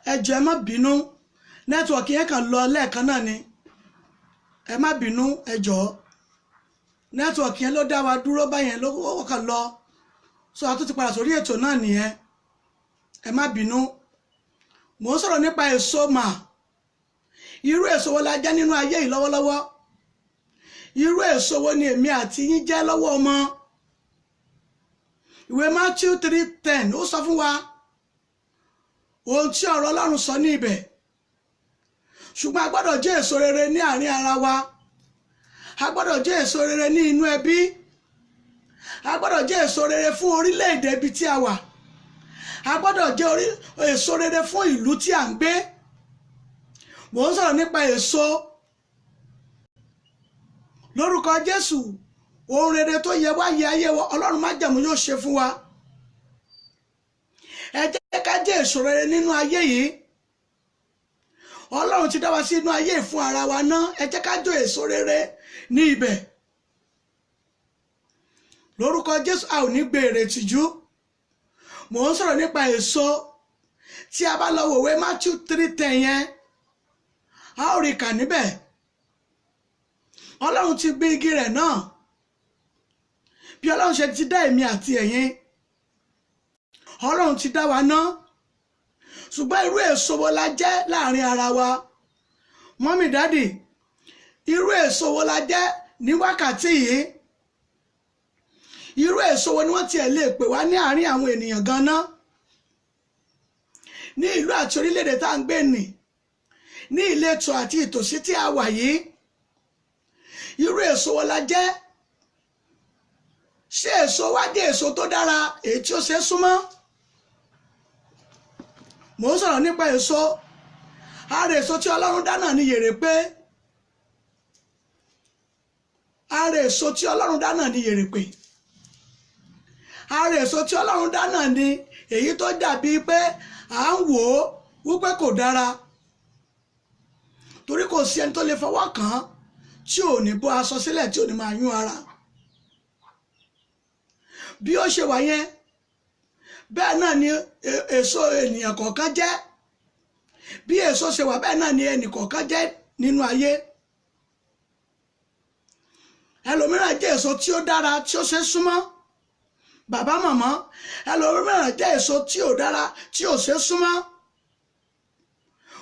Ẹ jọ̀ọ́, ẹ má bínú, network yẹn kàn lọ lẹ́ẹ̀kan náà ni. Ẹ má bínú, ẹ jọ̀ọ́. Network yẹn ló dá wa dúró báyẹn, ló kàn lọ. So a tún ti padà sórí ètò náà nìyẹn. Ẹ má bínú. Mò ń sọ̀rọ̀ nípa èso mà. Irú èso wo la jẹ́ nínú ayé yìí lọ́wọ́lọ́wọ́? Irú èso wo ni èmi àti yín jẹ́ lọ́wọ́ ọmọ? Ìwé Matthew 3:10, ó sọ fún wa ohun tí ọ̀rọ̀ Ọlọ́run sọ ní ibẹ̀. Ṣùgbọ́n a gbọ́dọ̀ jẹ́ èso rere ní àárín ara wa. A gbọ́dọ̀ jẹ́ èso rere ní inú ẹbí. A gbọ́dọ̀ jẹ́ èso rere fún orílẹ̀-èdè ibi tí a wà. A gbọ́dọ̀ jẹ́ èso rere fún ìlú tí à ń gbé. Mò ń sọ̀rọ̀ nípa èso. Lórúkọ Jésù, ohun rere tó yẹ wá yẹ ayé wa, Ọlọ́run májẹ̀mú yóò ṣe fún wa. Ẹ jẹ́ ká jẹ́ èso rere nínú ayé yìí. Ọlọ́run ti dá wa sí inú ayé fún ara wa náà. Ẹ jẹ́ ká jẹ́ èso rere ní ibẹ̀. Lórúkọ Jésù, a ò ní gbé èrè tìjú. Mò ń sọ̀rọ̀ nípa èso. Tí a bá lọ wòwe Matthew 3:10 yẹn, a ó rí kà níbẹ̀. Ọlọ́run ti gbin igi rẹ̀ náà. Bí Ọlọ́run ṣe ti dá èmi àti ẹ̀yin, Ọlọ́run ti dá wa ná. Ṣùgbọ́n irú èso wo la jẹ́ láàrin ara wa? Mọ́mì, dádì, irú èso wo la jẹ́ ní wákàtí yìí? Irú èso wo ni wọ́n tiẹ̀ lè pè wá ní àárín àwọn ènìyàn gan-an ní ìlú àti orílẹ̀-èdè tá à ń gbé nì, ní ìletò àti ìtòsí tí a wà yìí? Irú èso wo la jẹ́? Ṣé èso wa jẹ́ èso tó dára, èyí tí ó ṣe é súnmọ́? Mò ń sọ̀rọ̀ nípa èso. Ara èso tí Ọlọ́run dá náà ní yèrèpé. Ara èso tí Ọlọ́run dá náà ní yèrèpé. Ara èso tí Ọlọ́run dá náà ní èyí tó dàbí pé à ń wò ó wípé kò dára, torí kò sí ẹni tó lè fọwọ́ kàn án tí ò ní bọ́ aṣọ sílẹ̀, tí ò ní máa yún ara. Bí ó ṣe wà yẹn, bẹ́ẹ̀ náà ni èso ènìyàn kọ̀ọ̀kan jẹ́. Bí èso ṣe wà, bẹ́ẹ̀ náà ni ẹnì kọ̀ọ̀kan jẹ́ nínú ayé. Ẹlòmíràn jẹ́ èso tí ó dára, tí ó ṣe súnmọ́, bàbá, màmá. Ẹlòmíràn jẹ́ èso tí ò dára, tí ò ṣe súnmọ́.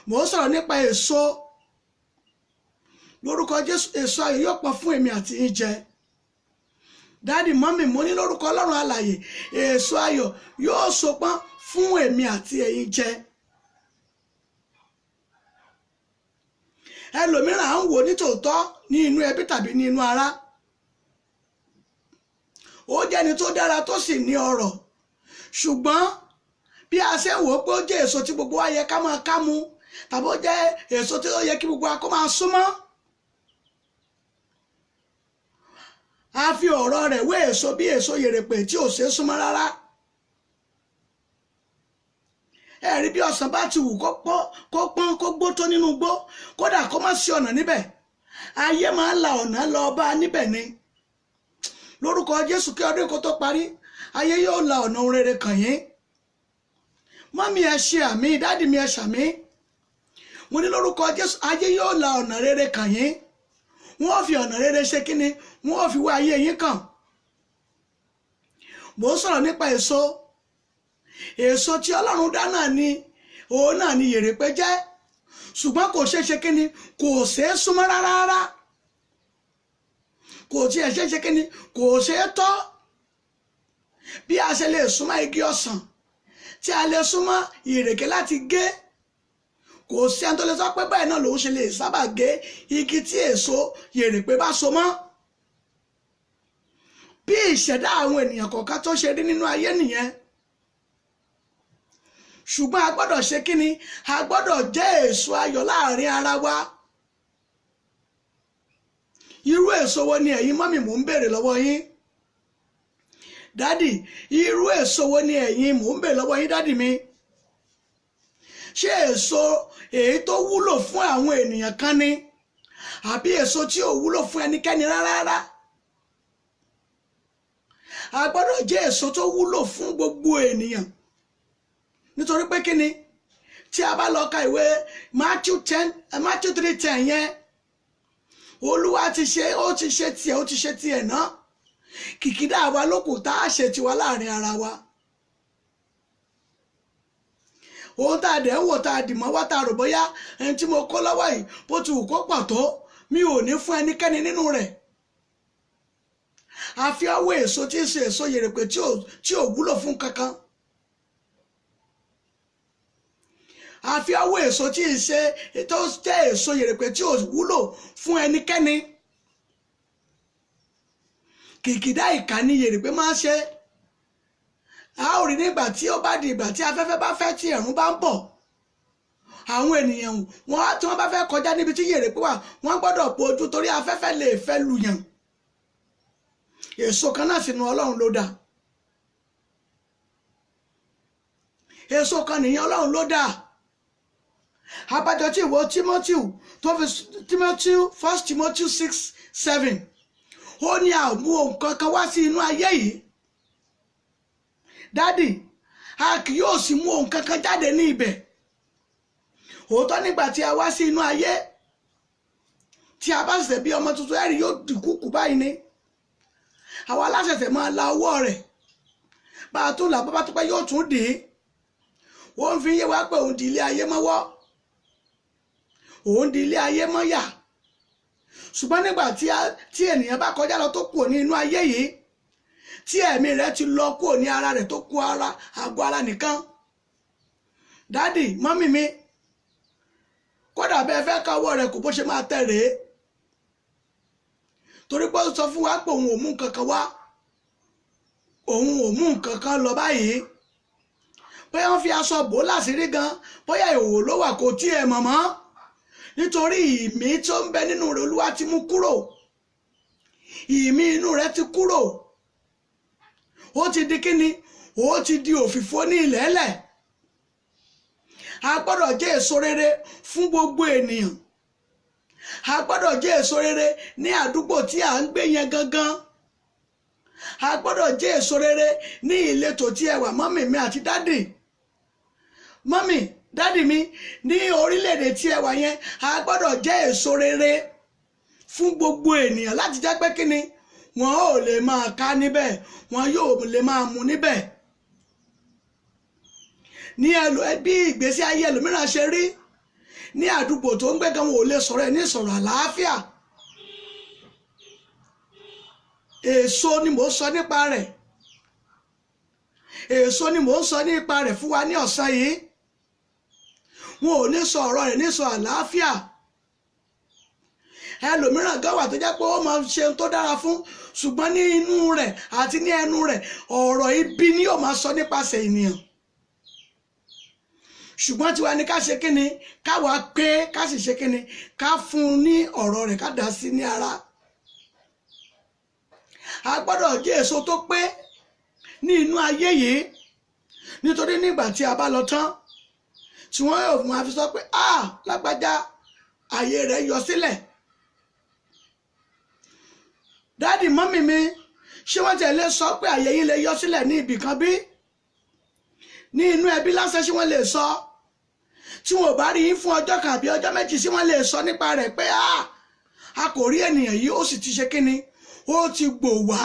Mò ń sọ̀rọ̀ nípa èso. Lórúkọ Jésù, èso ayọ̀ yóò pọ̀ fún èmi àti yín jẹ. Dáàdì, mọ́mì, mo ní lórúkọ Ọlọ́run alààyè, èso ayọ̀ yóò sopọ́n fún èmi àti ẹ̀yin jẹ. Ẹlòmíràn à ń wò nítòótọ́ ní inú ẹbí tàbí ní inú ará, ó jẹ́ni tó dára, tó sì ní ọrọ̀. Ṣùgbọ́n bí a ṣe ń wò ó pé ó jẹ́ èso tí gbogbo wa yẹ ká máa ká mu, tàbí ó jẹ́ èso tí ó yẹ kí gbogbo wa kó máa súnmọ́, a fi ọ̀rọ̀ rẹ̀ wé èso bí èso yèrèpè tí ò ṣe é súnmọ́ rárá. Ẹ̀rí bí ọsàn bá ti wù kó pọ́n, kó gbó tó nínú igbó, kódà kó má sí ọ̀nà níbẹ̀, ayé máa ń la ọ̀nà lọ bá níbẹ̀ ni. Lórúkọ Jésù, kí ọdún kó tó parí, ayé yóò la ọ̀nà ohun rere kàn yín. Mọ́mí, ẹ ṣe àmì. Dádì mi, ẹ ṣàmì. Mo ní lórúkọ Jésù, ayé yóò la ọ̀nà rere kàn yín. Wọ́n fi ọ̀nà rere ṣe kíni? Wọ́n fi wá ayé yín kàn. Mò ń sọ̀rọ̀ nípa èso. Èso tí Ọlọ́run dá náà ni òun náà ni yèrèpé jẹ́. Ṣùgbọ́n kò ṣeé ṣe kíni? Kò ṣeé súnmọ́ rárá rárá. Kò tiẹ̀ ṣeé ṣe kíni? Kò ṣeé tọ́. Bí a ṣe lè súnmọ́ igi ọsàn, tí a lè súnmọ́ ìrèké láti gé, kò sí ẹni tó lè sọ pé bẹ́ẹ̀ náà lòun ṣe lè sábà gé igi tí èso yèrèpé bá so mọ́. Bí ìṣẹ̀dá àwọn ènìyàn kọ̀ọ̀kan tó ṣe rí nínú ayé nìyẹn. Ṣùgbọ́n a gbọ́dọ̀ ṣe kíni? A gbọ́dọ̀ jẹ́ èso ayọ̀ láàrin ara wa. Irú èso wo ni ẹ̀yin, mọ́mì, mò ń béèrè lọ́wọ́ yín? Dádì, irú èso wo ni ẹ̀yin, mò ń béèrè lọ́wọ́ yín, dádì mi? Ṣé èso èyí tó wúlò fún àwọn ènìyàn kan ni, àbí èso tí ò wúlò fún ẹnikẹ́ni rárá? A gbọ́dọ̀ jẹ́ èso tó wúlò fún gbogbo ènìyàn. Nítorí pé kíni? Tí a bá lọ ka ìwé Matthew 3:10 yẹn, Olúwa ti ṣe, ó ti ṣe tiẹ̀, ó ti ṣe tiẹ̀ náà. Kìkìdá wa ló kù tá a ṣe tiwa láàrin ara wa. Ohun tá a dẹ̀ ń wò tá a dì mọ́ wá tá a rò bóyá ẹni tí mo kó lọ́wọ́ yìí bó ti wù kó pọ̀ tó, mi ò ní fún ẹnikẹ́ni nínú rẹ̀. Àfi ọwọ́ èso tí ń ṣe èso yèrèpè tí ò wúlò fún kankan. Àfi ọwọ́ èso tí ń ṣe tó jẹ́ èso yèrèpè tí ò wúlò fún ẹnikẹ́ni. Kìkìdá ìkànnì yèrèpè máa ń ṣe. A ó rí nígbà tí ó bá di ìgbà tí afẹ́fẹ́ bá fẹ́ tí ẹ̀rùn bá ń bọ̀, àwọn ènìyàn wọn tí wọ́n bá fẹ́ kọjá níbi tí yèrèpè wà, wọ́n gbọ́dọ̀ po ojú torí afẹ́fẹ́ lè fẹ́ lùyàn. Èso kan náà sínú Ọlọ́run ló dá. Èso kan nìyẹn Ọlọ́run ló dá. Abájọ tí ìwọ Timothy tó fi Timothy 1 Timothy 6:7, ó ní a ò mú ohun kankan wá sí inú ayé yìí. Dádì, a kì yóò sì mú ohun kankan jáde ní ibẹ̀. Òótọ́ nígbà tí a wá sí inú ayé, tí a bá ṣẹ̀ṣẹ̀ bí ọmọ tuntun, ẹ̀rí yóò dìkúkú báyìí ni. Àwa aláṣẹ̀ṣẹ̀ máa la ọwọ́ rẹ̀, bá a tún là bá tó pẹ́ yóò tún dì í. Ó ń fi yé wa pé òun di ilé ayé mọ́wọ́, òun di ilé ayé mọ́yà. Ṣùgbọ́n nígbà tí ènìyàn bá kọjá lọ tó kù ní inú ayé yìí, tí ẹ̀mí rẹ̀ ti lọ kúrò ní ara rẹ̀ tó kù ara àgọ́ ara nìkan. Dádì, mọ́mì mi, kódà bẹ́ẹ̀ fẹ́ ká ọwọ́ rẹ̀ kò bó ṣe máa tẹ̀ rèé. Torí pé ó sọ fún wa pé òun ò mú nǹkan kan wá, òun ò mú nǹkan kan lọ báyìí. Bóyá wọ́n fi aṣọ bò láṣìírí gan, bóyá ìhòòhò ló wà kò tiẹ̀ mọ̀ mọ́. Nítorí ìmí tó ń bẹ nínú rẹ̀ Olúwa ti mú kúrò. Ìmí inú rẹ̀ ti kúrò. Ó ti di kíni? Ó ti di òfìfo ní ilẹ̀ẹ́lẹ̀. A gbọ́dọ̀ jẹ́ èso rere fún gbogbo ènìyàn. A gbọ́dọ̀ jẹ́ èso rere ní àdúgbò tí à ń gbé yẹn gangan. A gbọ́dọ̀ jẹ́ èso rere ní ìletò tí ẹ wà, mọ́mì mi àti dádì. Mọ́mì, dádì mi, ní orílẹ̀-èdè tí ẹ wà yẹn, a gbọ́dọ̀ jẹ́ èso rere fún gbogbo ènìyàn láti jẹ́ pé kíni, wọn ò lè máa ká níbẹ̀, wọn yóò lè máa mu níbẹ̀. Ní bí ìgbésí ayé ẹlòmíràn ṣe rí ní àdúgbò tó ń gbé gan, wọn ò lè sọ̀rọ̀ ẹ̀ ní ìsọ̀rọ̀ àlàáfíà. Èso ni mò ń sọ nípa rẹ̀. Èso ni mò ń sọ nípa rẹ̀ fún wa ní ọ̀sán yìí. Wọn ò ní sọ ọ̀rọ̀ rẹ̀ ní sọ àlàáfíà. Ẹlòmíràn gan wà tó jẹ́ pé ó máa ṣe ohun tó dára fún, ṣùgbọ́n ní inú rẹ̀ àti ní ẹnu rẹ̀ ọ̀rọ̀ ibi ni yóò máa sọ nípasẹ̀ ènìyàn. Ṣùgbọ́n tiwa ni ká ṣe kíni, káwa pé ká sì ṣe kíni, ká fún un ní ọ̀rọ̀ rẹ̀ ká dà sí ní ara. A gbọ́dọ̀ jẹ́ èso tó pé ní inú ayé yìí, nítorí nígbà tí a bá lọ tán, tí wọ́n yóò máa fi sọ pé ah, lágbájá ayé rẹ̀ yọ sílẹ̀. Dádì, mọ́mì mi, ṣé wọ́n tẹ̀lé sọ pé ayé yín lè yọ sílẹ̀ ní ibì kan bí? Ní inú ẹbí lásán ṣé wọ́n lè sọ? Tí wọn ò bá rí yín fún ọjọ́ kan àbí ọjọ́ méjì, ṣé wọ́n lè sọ nípa rẹ̀ pé ah, a kò rí ènìyàn yìí, ó sì ti ṣe kíni, ó ti gbò wá.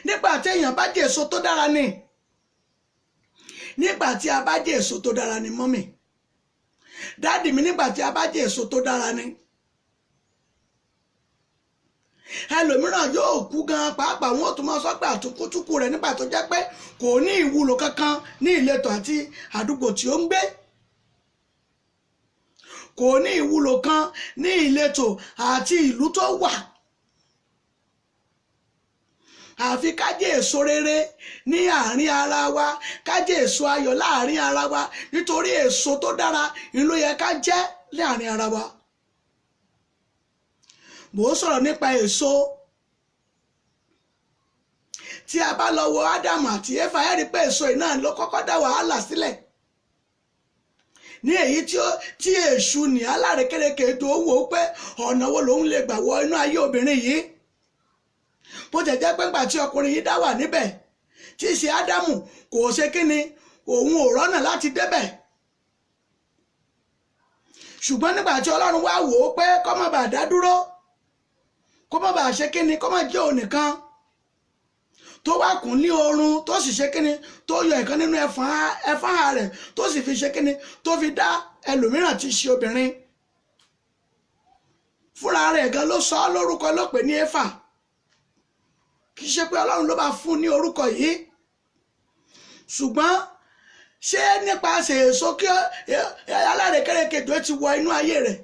Nígbà tí èèyàn bá jẹ èso tó dára ni. Nígbà tí a bá jẹ èso tó dára ni, mọ́mì, dádì mi, nígbà tí a bá jẹ èso tó dára ni. Ẹlòmíràn yóò kú gan pàápàá, wọn ò tún máa sọ pé àtúnkútúkù rẹ̀ nígbà tó jẹ́ pé kò ní ìwúlò kankan ní ìletò àti àdúgbò tí ó ń gbé. Kò ní ìwúlò kan ní ìletò àti ìlú tó wà. Àfi ká jẹ èso rere ní àárín ara wa, ká jẹ èso ayọ̀ láàárín ara wa, nítorí èso tó dára ni ló yẹ ká jẹ láàárín ara wa. Mò ń sọ̀rọ̀ nípa èso. Tí a bá lọ wo Ádámù àti Éfà, ẹ rí pé èso yìí náà ló kọ́kọ́ dá wàhálà sílẹ̀. Ní èyí tí èṣù ní alárekérekè tó wò ó pé ọ̀nà wo lòun lè gbà wọ inú ayé obìnrin yìí. Bó tẹ̀ jẹ́ pé ńgbà tí ọkùnrin yìí dá wà níbẹ̀, tí í ṣe Ádámù, kò ṣe kíni, òun ò rọ́nà láti débẹ̀. Ṣùgbọ́n nígbà tí Ọlọ́run wá wò ó pé kó má bàa dá dúró, kó má bàa ṣe kíni, kó má jẹ́ òun nìkan, tó wá kùn ní oorun, tó sì ṣe kíni, tó yọ ìkan nínú ẹ̀fọ́n rẹ̀, tó sì fi ṣe kíni, tó fi dá ẹlòmíràn tí ṣe obìnrin. Fúnra rẹ̀ gan ló sọ ọ́ lórúkọ, ló pè ní Éfà. Kì í ṣe pé Ọlọ́run ló bá fún ní orúkọ yìí, ṣùgbọ́n ṣé nípasẹ̀ èso kí alárekérekè ti wọ inú ayé rẹ̀,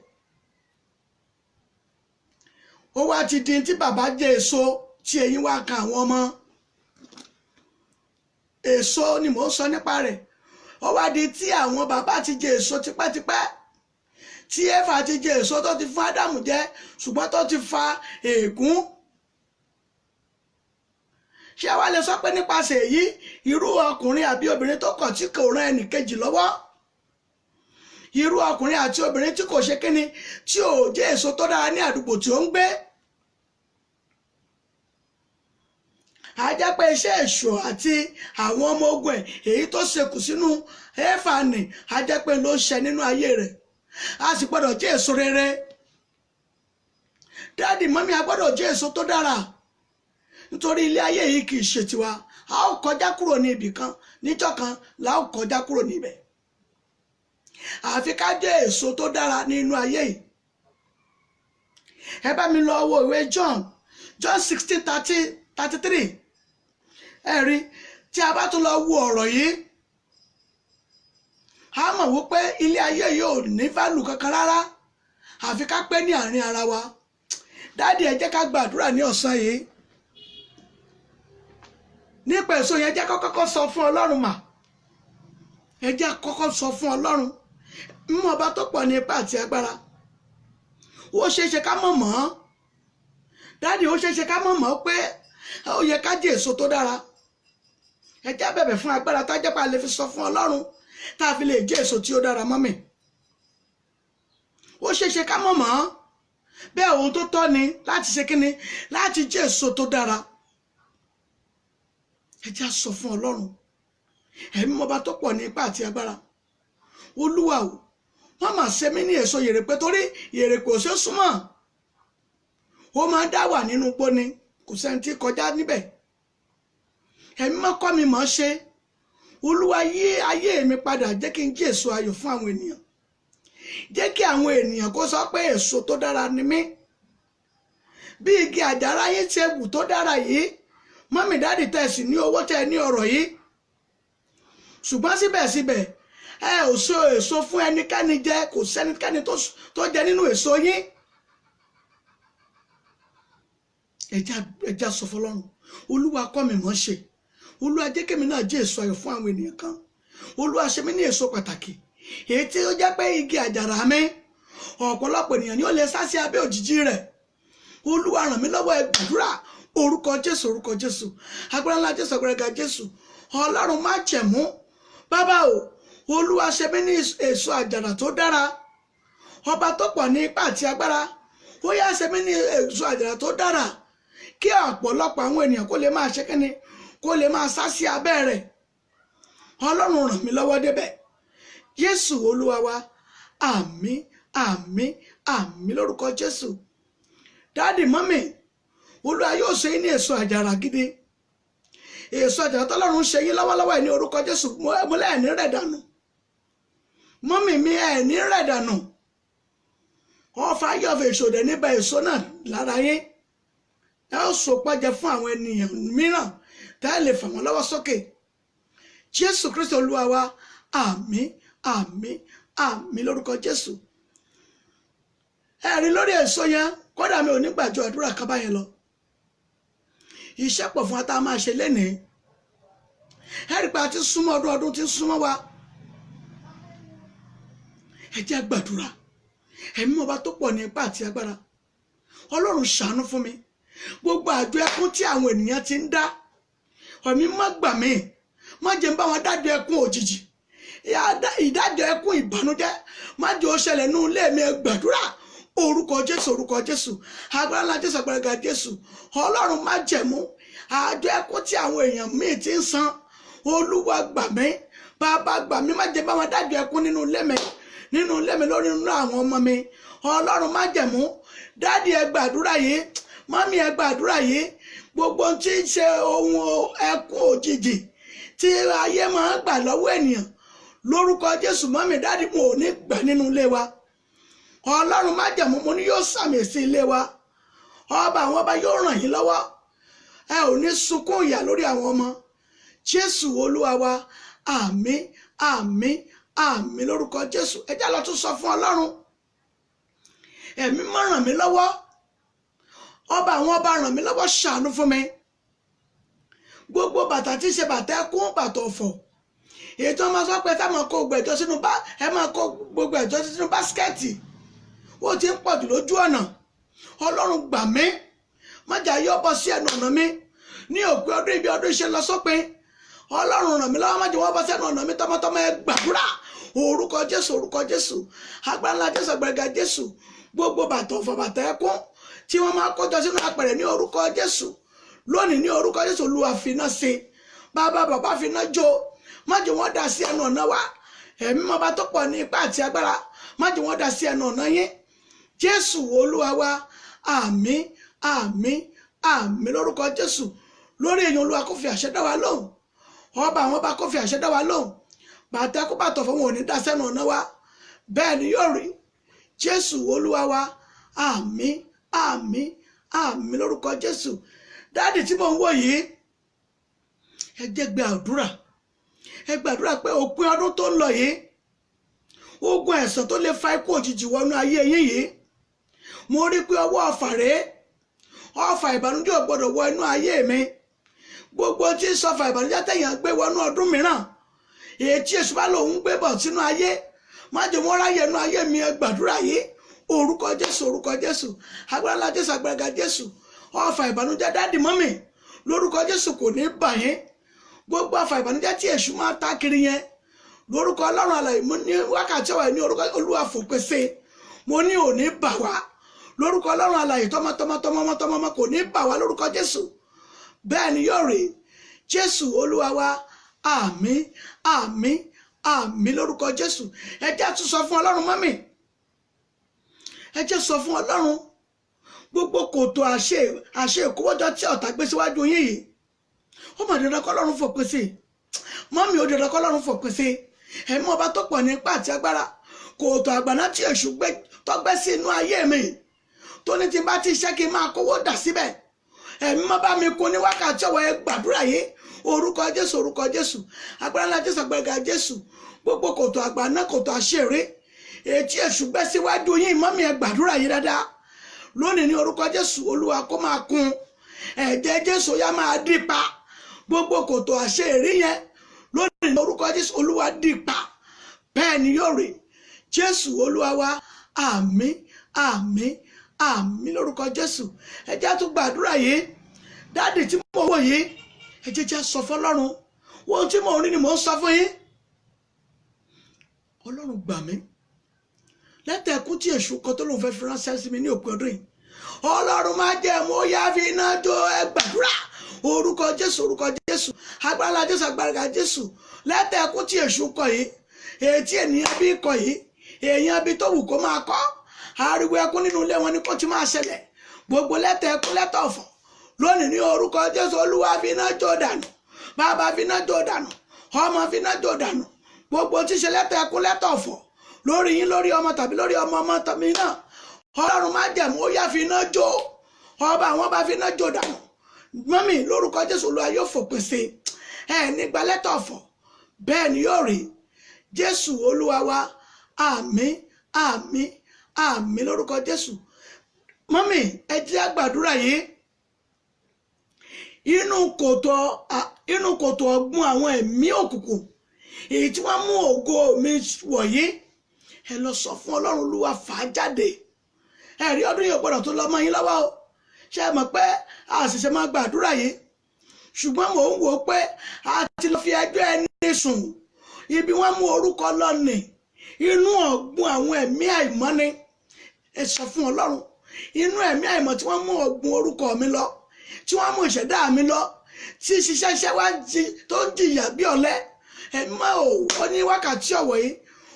ó wá ti di tí bàbá jẹ èso tí eyín wá kan àwọn ọmọ. Èso ni mò ń sọ nípa rẹ̀. Ó wá di tí àwọn bàbá ti jẹ èso tipẹ́tipẹ́, tí Éfà ti jẹ èso tó ti fún Ádámù jẹ, ṣùgbọ́n tó ti fa ègún. Ṣé wàá lè sọ pé nípasẹ̀ èyí irú ọkùnrin àbí obìnrin tó kọ̀ tí kò ran ẹnìkejì lọ́wọ́, irú ọkùnrin àti obìnrin tí kò ṣe kíni, tí ò jẹ èso tó dára ní àdúgbò tí ó ń gbé, a jẹ́ pé iṣẹ́ èṣù àti àwọn ọmọ ogun ẹ̀ èyí tó ṣekù sínú Éfà nì, a jẹ́ pé ló ṣẹ nínú ayé rẹ̀. A sì gbọ́dọ̀ jẹ èso rere. Dáàdì mọ́mí, a gbọ́dọ̀ jẹ èso tó dára, nítorí ilé ayé yìí kì í ṣe tiwa. A ó kọjá kúrò ní ibì kan níjọ́ kan la ó kọjá kúrò níbẹ̀. Àfi ká jẹ èso tó dára nínú ayé yìí. Ẹ bá mi lọ wo ìwé John 16:33. Ẹ rí, tí a bá tún lọ wo ọ̀rọ̀ yìí, a mọ̀ wípé ilé ayé yìí ò ní válù kankan rárá, àfi ká pẹ́ ní àárín ara wa. Dáàdì, ẹ jẹ́ ká gbàdúrà ní ọ̀sán yìí nípa èso yẹn. Jẹ́ kọ́kọ́ sọ fún Ọlọ́run mà, ẹ jẹ́ kọ́kọ́ sọ fún Ọlọ́run mímọ́ ọba tó pọ̀ ní ipá àti agbára. Ó ṣeéṣe ká mọ̀ mọ́, dáàdì, ó ṣeéṣe ká mọ̀ mọ́ pé ó yẹ ká jẹ èso tó dára. Ẹ jẹ́ bẹ̀bẹ̀ fún agbára tá jẹ́ pa lè fi sọ fún Ọlọ́run tá a fi lè jẹ èso tí ó dára mọ́ mi. Ó ṣeéṣe ká mọ̀ mọ́ bẹ́ẹ̀, ohun tó tọ́ ni láti ṣe kíni, láti jẹ èso tó dára. Ẹ jẹ́ sọ fún Ọlọ́run ẹ̀mí ọba tó pọ̀ ní ipá àti agbára. Olúwa o, wọ́n máa ṣe mí ní èso yèrèpé, torí yèrèpé ò ṣe súnmọ́, ó máa dá wà nínú igbó ni, kò sẹ́ni tí kọjá níbẹ̀. Ẹ̀mí mọ́ kọ́ mi mọ́ ṣe. Olúwa yí ayé mi padà, jẹ́ kí n jẹ́ èso ayọ̀ fún àwọn ènìyàn, jẹ́ kí àwọn ènìyàn kó sọ pé èso tó dára ni mí. Bí igi àjàrà yín ṣe wù tó dára yìí, mọ́mì dáàdì tẹ̀sí ní owó tẹ̀ ní ọ̀rọ̀ yìí, ṣùgbọ́n síbẹ̀síbẹ̀ ẹ ò so èso fún ẹnikẹ́ni jẹ, kò sẹ́nikẹ́ni tó jẹ nínú èso yín. Ẹ jẹ́ sọ fọ́lọ́run, Olúwa kọ́ mi mọ̀ ṣe. Olúwa jẹ́ kémi náà jẹ́ èso ayọ̀ fún àwọn ènìyàn kan. Olúwa ṣe mí ní èso pàtàkì, èyí tí ó jẹ́ pé igi àjàrà mi, ọ̀pọ̀lọpọ̀ ènìyàn ni ó lè sá sí abẹ́ òjìji rẹ̀. Olúwa ràn mí lọ́wọ́, ẹ gbàdúrà. Orúkọ Jésù, orúkọ Jésù, agbára ńlá Jésù, agbára ga Jésù, Ọlọ́run má jẹ̀mú bàbá o. Olúwa ṣe mí ní èso àjàrà tó dára, ọba tó pọ̀ ní ipá àti agbára, ó yá ṣe mí ní èso àjàrà tó dára, kí ọ̀pọ̀lọpọ̀ àwọn ènìyàn kó lè máa ṣe kíni, kó lè máa sá sí abẹ́ rẹ̀. Ọlọ́run ràn mí lọ́wọ́ débẹ̀. Jésù Olúwa wa, àmín, àmín, àmín lórúkọ Jésù. Dáàdì mọ́mì, Olúwa yóò ṣe yín ní èso àjàrà gidi. Èso àjàrà tọ́lọ́run ṣe yín lọ́wọ́lọ́wọ́ ẹ̀ ní orúkọ Jésù. Mo lẹ́ẹ̀ní rẹ̀ dànù, mọ́mì mi, ẹ̀ní rẹ̀ dànù. Ọfà yọ̀fẹ̀ èso dẹ̀ níbà èso náà lára yín. Ẹ ó so pọ́jẹ fún àwọn ènìyàn mìíràn tá ẹ lè fà wọ́n lọ́wọ́ sókè. Jésù Kristi Olúwa wa, àmín, àmín, àmín lórúkọ Jésù. Ẹ rí lórí èso yẹn, kódà mi ò ní gbàjọ àdúrà kan báyẹn lọ. Iṣẹ́ pọ̀ fún wa tá a máa ṣe lénìí. Ẹ rí pé a ti súnmọ́ ọdún, ọdún ti súnmọ́ wa. Ẹ jẹ́ gbàdúrà. Ẹ̀mí ọba tó pọ̀ ní ipá àti agbára, Ọlọ́run ṣàánú fún mi. Gbogbo àjọ ẹkún tí àwọn ènìyàn ti ń dá, ẹ̀mí má gbà mí, má jẹ́ ń bá wọn dájọ́ ẹkún òjijì, ìdájọ́ ẹkún ìbànújẹ́, má jẹ́ ó ṣẹlẹ̀ nínú ilé mi. Ẹ gbàdúrà. Orúkọ Jésù, orúkọ Jésù, agbára ńlá Jésù, agbára ga Jésù, Ọlọ́run má jẹ̀mú àjọ ẹkún tí àwọn èèyàn míì ti ń san. Olúwa gbà mí, bàbá gbà mí, má jẹ́ bá wọn dájọ́ ẹkún nínú ilé mi, nínú ilé mi, lórí inú àwọn ọmọ mi. Ọlọ́run májẹ̀mú, dáàdì ẹ gbàdúrà yìí, mọ́mí ẹ gbàdúrà yìí. Gbogbo tí ń ṣe ohun ẹkún òjijì tí ayé máa ń gbà lọ́wọ́ ènìyàn, lórúkọ Jésù, mọ́mí, dáàdì, mo ò ní gbà nínú ilé wa. Ọlọ́run májẹ̀mú, mo ní yóò sàmì sí ilé wa. Ọba àwọn ọba yóò ràn yín lọ́wọ́. Ẹ ò ní sunkún ìyà lórí àwọn ọmọ. Jésù Olúwa wa, àmín, àmín, àmín lórúkọ Jésù. Ẹ já lọ tún sọ fún Ọlọ́run. Ẹ̀mí máa ràn mí lọ́wọ́. Ọba àwọn ọba ràn mí lọ́wọ́, ṣàánú fún mi. Gbogbo bàtà tí ń ṣe bàtà ẹkún, bàtà ọ̀fọ̀, èyí tó máa sọ pé tá máa kó gbogbo ẹ̀jọ́ sínú bá, ẹ máa kó gbogbo ẹ̀jọ́ sínú báskẹ́ẹ̀tì, ó ti ń pọ̀jù lójú ọ̀nà. Ọlọ́run gbà mí, má jà yọ bọ́ sí ẹnu ọ̀nà mi ní òpin ọdún, ibi ọdún ṣe lọ sópin. Ọlọ́run ràn mí lọ́wọ́, má jẹ́ wọ́n bọ́ sí ẹnu ọ̀nà mi tọmọtọmọ. Ẹ gbàdúrà. Orúkọ Jésù, orúkọ Jésù, agbára ńlá Jésù, agbára Jésù. Gbogbo bàtà ọ̀fọ̀, bàtà ẹkún tí wọ́n máa kójọ sínú apẹ̀rẹ̀ ní orúkọ Jésù, lónìí ní orúkọ Jésù, Olúwa finá sí, bàbá bàbá finá jó, má jẹ́ wọ́n dà sí ẹnu ọ̀nà wa. Ẹ̀mí mọ́ba tó pọ̀ ní ipá àti agbára, má jẹ́ wọ́n dà sí ẹnu ọ̀nà yín. Jésù Olúwa wa, àmín, àmín, àmín lórúkọ Jésù. Lórí èèyàn, Olúwa kó fi àṣẹ dá wa lóhùn. Ọba àwọn ọba kó fi àṣẹ dá wa lóhùn. Bàtà kó bàtọ̀ fún wọn ò ní dá sẹ́nu ọ̀nà wa. Bẹ́ẹ̀ ni yóò rí. Jésù Olúwa wa, àmín, àmín, àmín lórúkọ Jésù. Dáàdì tí mò ń wò yìí, ẹ jẹ́ gbé àdúrà. Ẹ gbàdúrà pé òpin ọdún tó ń lọ yìí, ogun ẹ̀san tó lè fa ikú òjijì wọnú ayé yín yìí, mo rí pé ọwọ́ ọ̀fà rèé. Ọfà ìbànújẹ́ ò gbọdọ̀ wọ inú ayé mi. Gbogbo tí ń sọfà ìbànújẹ́ tẹ̀yàn gbé wọnú ọdún mìíràn, èyí tí èṣù bá lòun gbé bọ̀ sínú ayé, má jẹ́ wọ́n ráyè inú ayé mi. Ẹ gbàdúrà yìí. Orúkọ Jésù, orúkọ Jésù, agbára ńlá Jésù, agbára Jésù. Ọfà ìbànújẹ́, dáàdì, mọ́mì, lórúkọ Jésù, kò ní bà yín. Gbogbo ọfà ìbànújẹ́ tí èṣù máa ta kiri yẹn, lórúkọ Ọlọ́run alààyè, mo ní wákàtí ọ̀wà ní orúkọ Olúwa fòpin sí. Mo ní ò ní bà wá lórúkọ Ọlọ́run alààyè. Tọmọtọmọ, tọmọmọ, tọmọmọ, kò ní bà wá lórúkọ Jésù. Bẹ́ẹ̀ ni yóò rí. Jésù Olúwa wa, àmín, àmín, àmín lórúkọ Jésù. Ẹ jẹ́ tún sọ fún Ọlọ́run. Mọ́mì, ẹ jẹ́ sọ fún Ọlọ́run. Gbogbo kòtò àṣẹ àṣẹ ìkówójọ tí ọ̀tá gbé síwájú yín yìí, ó mà dandan kọ́ Ọlọ́run fòpin sí. Mọ́mì, ó dandan kọ́ Ọlọ́run fòpin sí. Ẹ̀mí ọba tó pọ̀ ní ipá àti agbára, kòtò àgbàná tí èṣù gbé tọ́gbẹ́ sí inú ayé mi, tó ní tí n bá ti ṣẹ́ kí n máa kówó dà síbẹ̀, ẹ̀mí má bá mi kún ní wákàtí ọ̀wọ́. Ẹ gbàdúrà yìí. Orúkọ Jésù, orúkọ Jésù, agbára ńlá Jésù, agbára Jésù. Gbogbo kòtò àgbàná, kòtò àṣírí ètí èṣù gbẹ́ síwájú yín, mọ́mí, ẹ gbàdúrà yìí dáadáa lónìí ní orúkọ Jésù. Olúwa kó máa kún ẹ̀jẹ̀ Jésù, yá máa dì pa gbogbo kòtò àṣírí yẹn lónìí ní orúkọ Jésù. Olúwa dì pa. Bẹ́ẹ̀ ni yóò rí. Jésù Olúwa wa, àmín, àmín, àmín lórúkọ Jésù. Ẹ jẹ́ tún gbàdúrà yìí. Dáàdì tí mo wò yìí, ẹ jẹ́ jẹ́ sọ fọ́lọ́run. Ohun tí mò ń rí ni mò ń sọ fún yín. Ọlọ́run gbà mí. Lẹ́tà ẹkún tí èṣù kan tó lóun fẹ́ fi ránṣẹ́ sí mi ní òpin ọdún yìí, Ọlọ́run májẹ̀mú, ó yá fi iná jó. Ẹ gbàdúrà. Orúkọ Jésù, orúkọ Jésù, agbára Jésù, agbára Jésù. Lẹ́tà ẹkún tí èṣù kọ yìí, èyí tí ènìyàn bí kọ yìí, èèyàn bí tó wù kó máa kọ́, ariwo ẹkún nínú ilé wọn ni kó ti máa ṣẹlẹ̀. Gbogbo lẹ́tà ẹkún, lẹ́tà ọ̀fọ̀, lónìí ní orúkọ Jésù, Olúwa fi iná jó dànù. Bàbá fi iná jó dànù. Ọmọ fi iná jó dànù. Gbogbo tí ṣe lẹ́tà ẹkún, lẹ́tà ọ̀fọ̀ lórí yín, lórí ọmọ tàbí lórí ọmọ ọmọ tàbí náà, Ọlọ́run májẹ̀mú, ó yá fi iná jó. Ọba àwọn bá fi iná jó dànù. Mọ́mì, lórúkọ Jésù, Olúwa yóò fòpin sí ẹ nígbà lẹ́tà ọ̀fọ̀. Bẹ́ẹ̀ ni yóò rí. Jésù Olúwa wa, àmín, àmín, àmín lórúkọ Jésù. Mọ́mì, ẹ jẹ́ á gbàdúrà yìí. Inú kòtò ọ̀gbun àwọn ẹ̀mí òkùnkùn èyí tí wọ́n mú ògo mi wọ̀nyí, ẹ lọ sọ fún Ọlọ́run. Olúwa fà á jáde. Ẹ rí ọdún yìí ò gbọ́dọ̀ tó lọ mọ́ yín lọ́wọ́ o. Ṣé ẹ mọ̀ pé àṣìṣe máa gbàdúrà yìí? Ṣùgbọ́n mò ń wò ó pé a ti lọ fi ẹjọ́ ẹni sùn, ibi wọ́n mú orúkọ lọ nì, inú ọ̀gbun àwọn ẹ̀mí àìmọ́ ni. Ẹ sọ fún Ọlọ́run, inú ẹ̀mí àìmọ́ tí wọ́n mú ọ̀gbun orúkọ mi lọ, tí wọ́n mú ìṣẹ̀dá mi lọ, tí ṣiṣẹ́ iṣẹ́ wá tó ń jìyà bí ọ̀lẹ, ẹ̀mí ò ó ní wákàtí ọ̀wọ̀ yìí.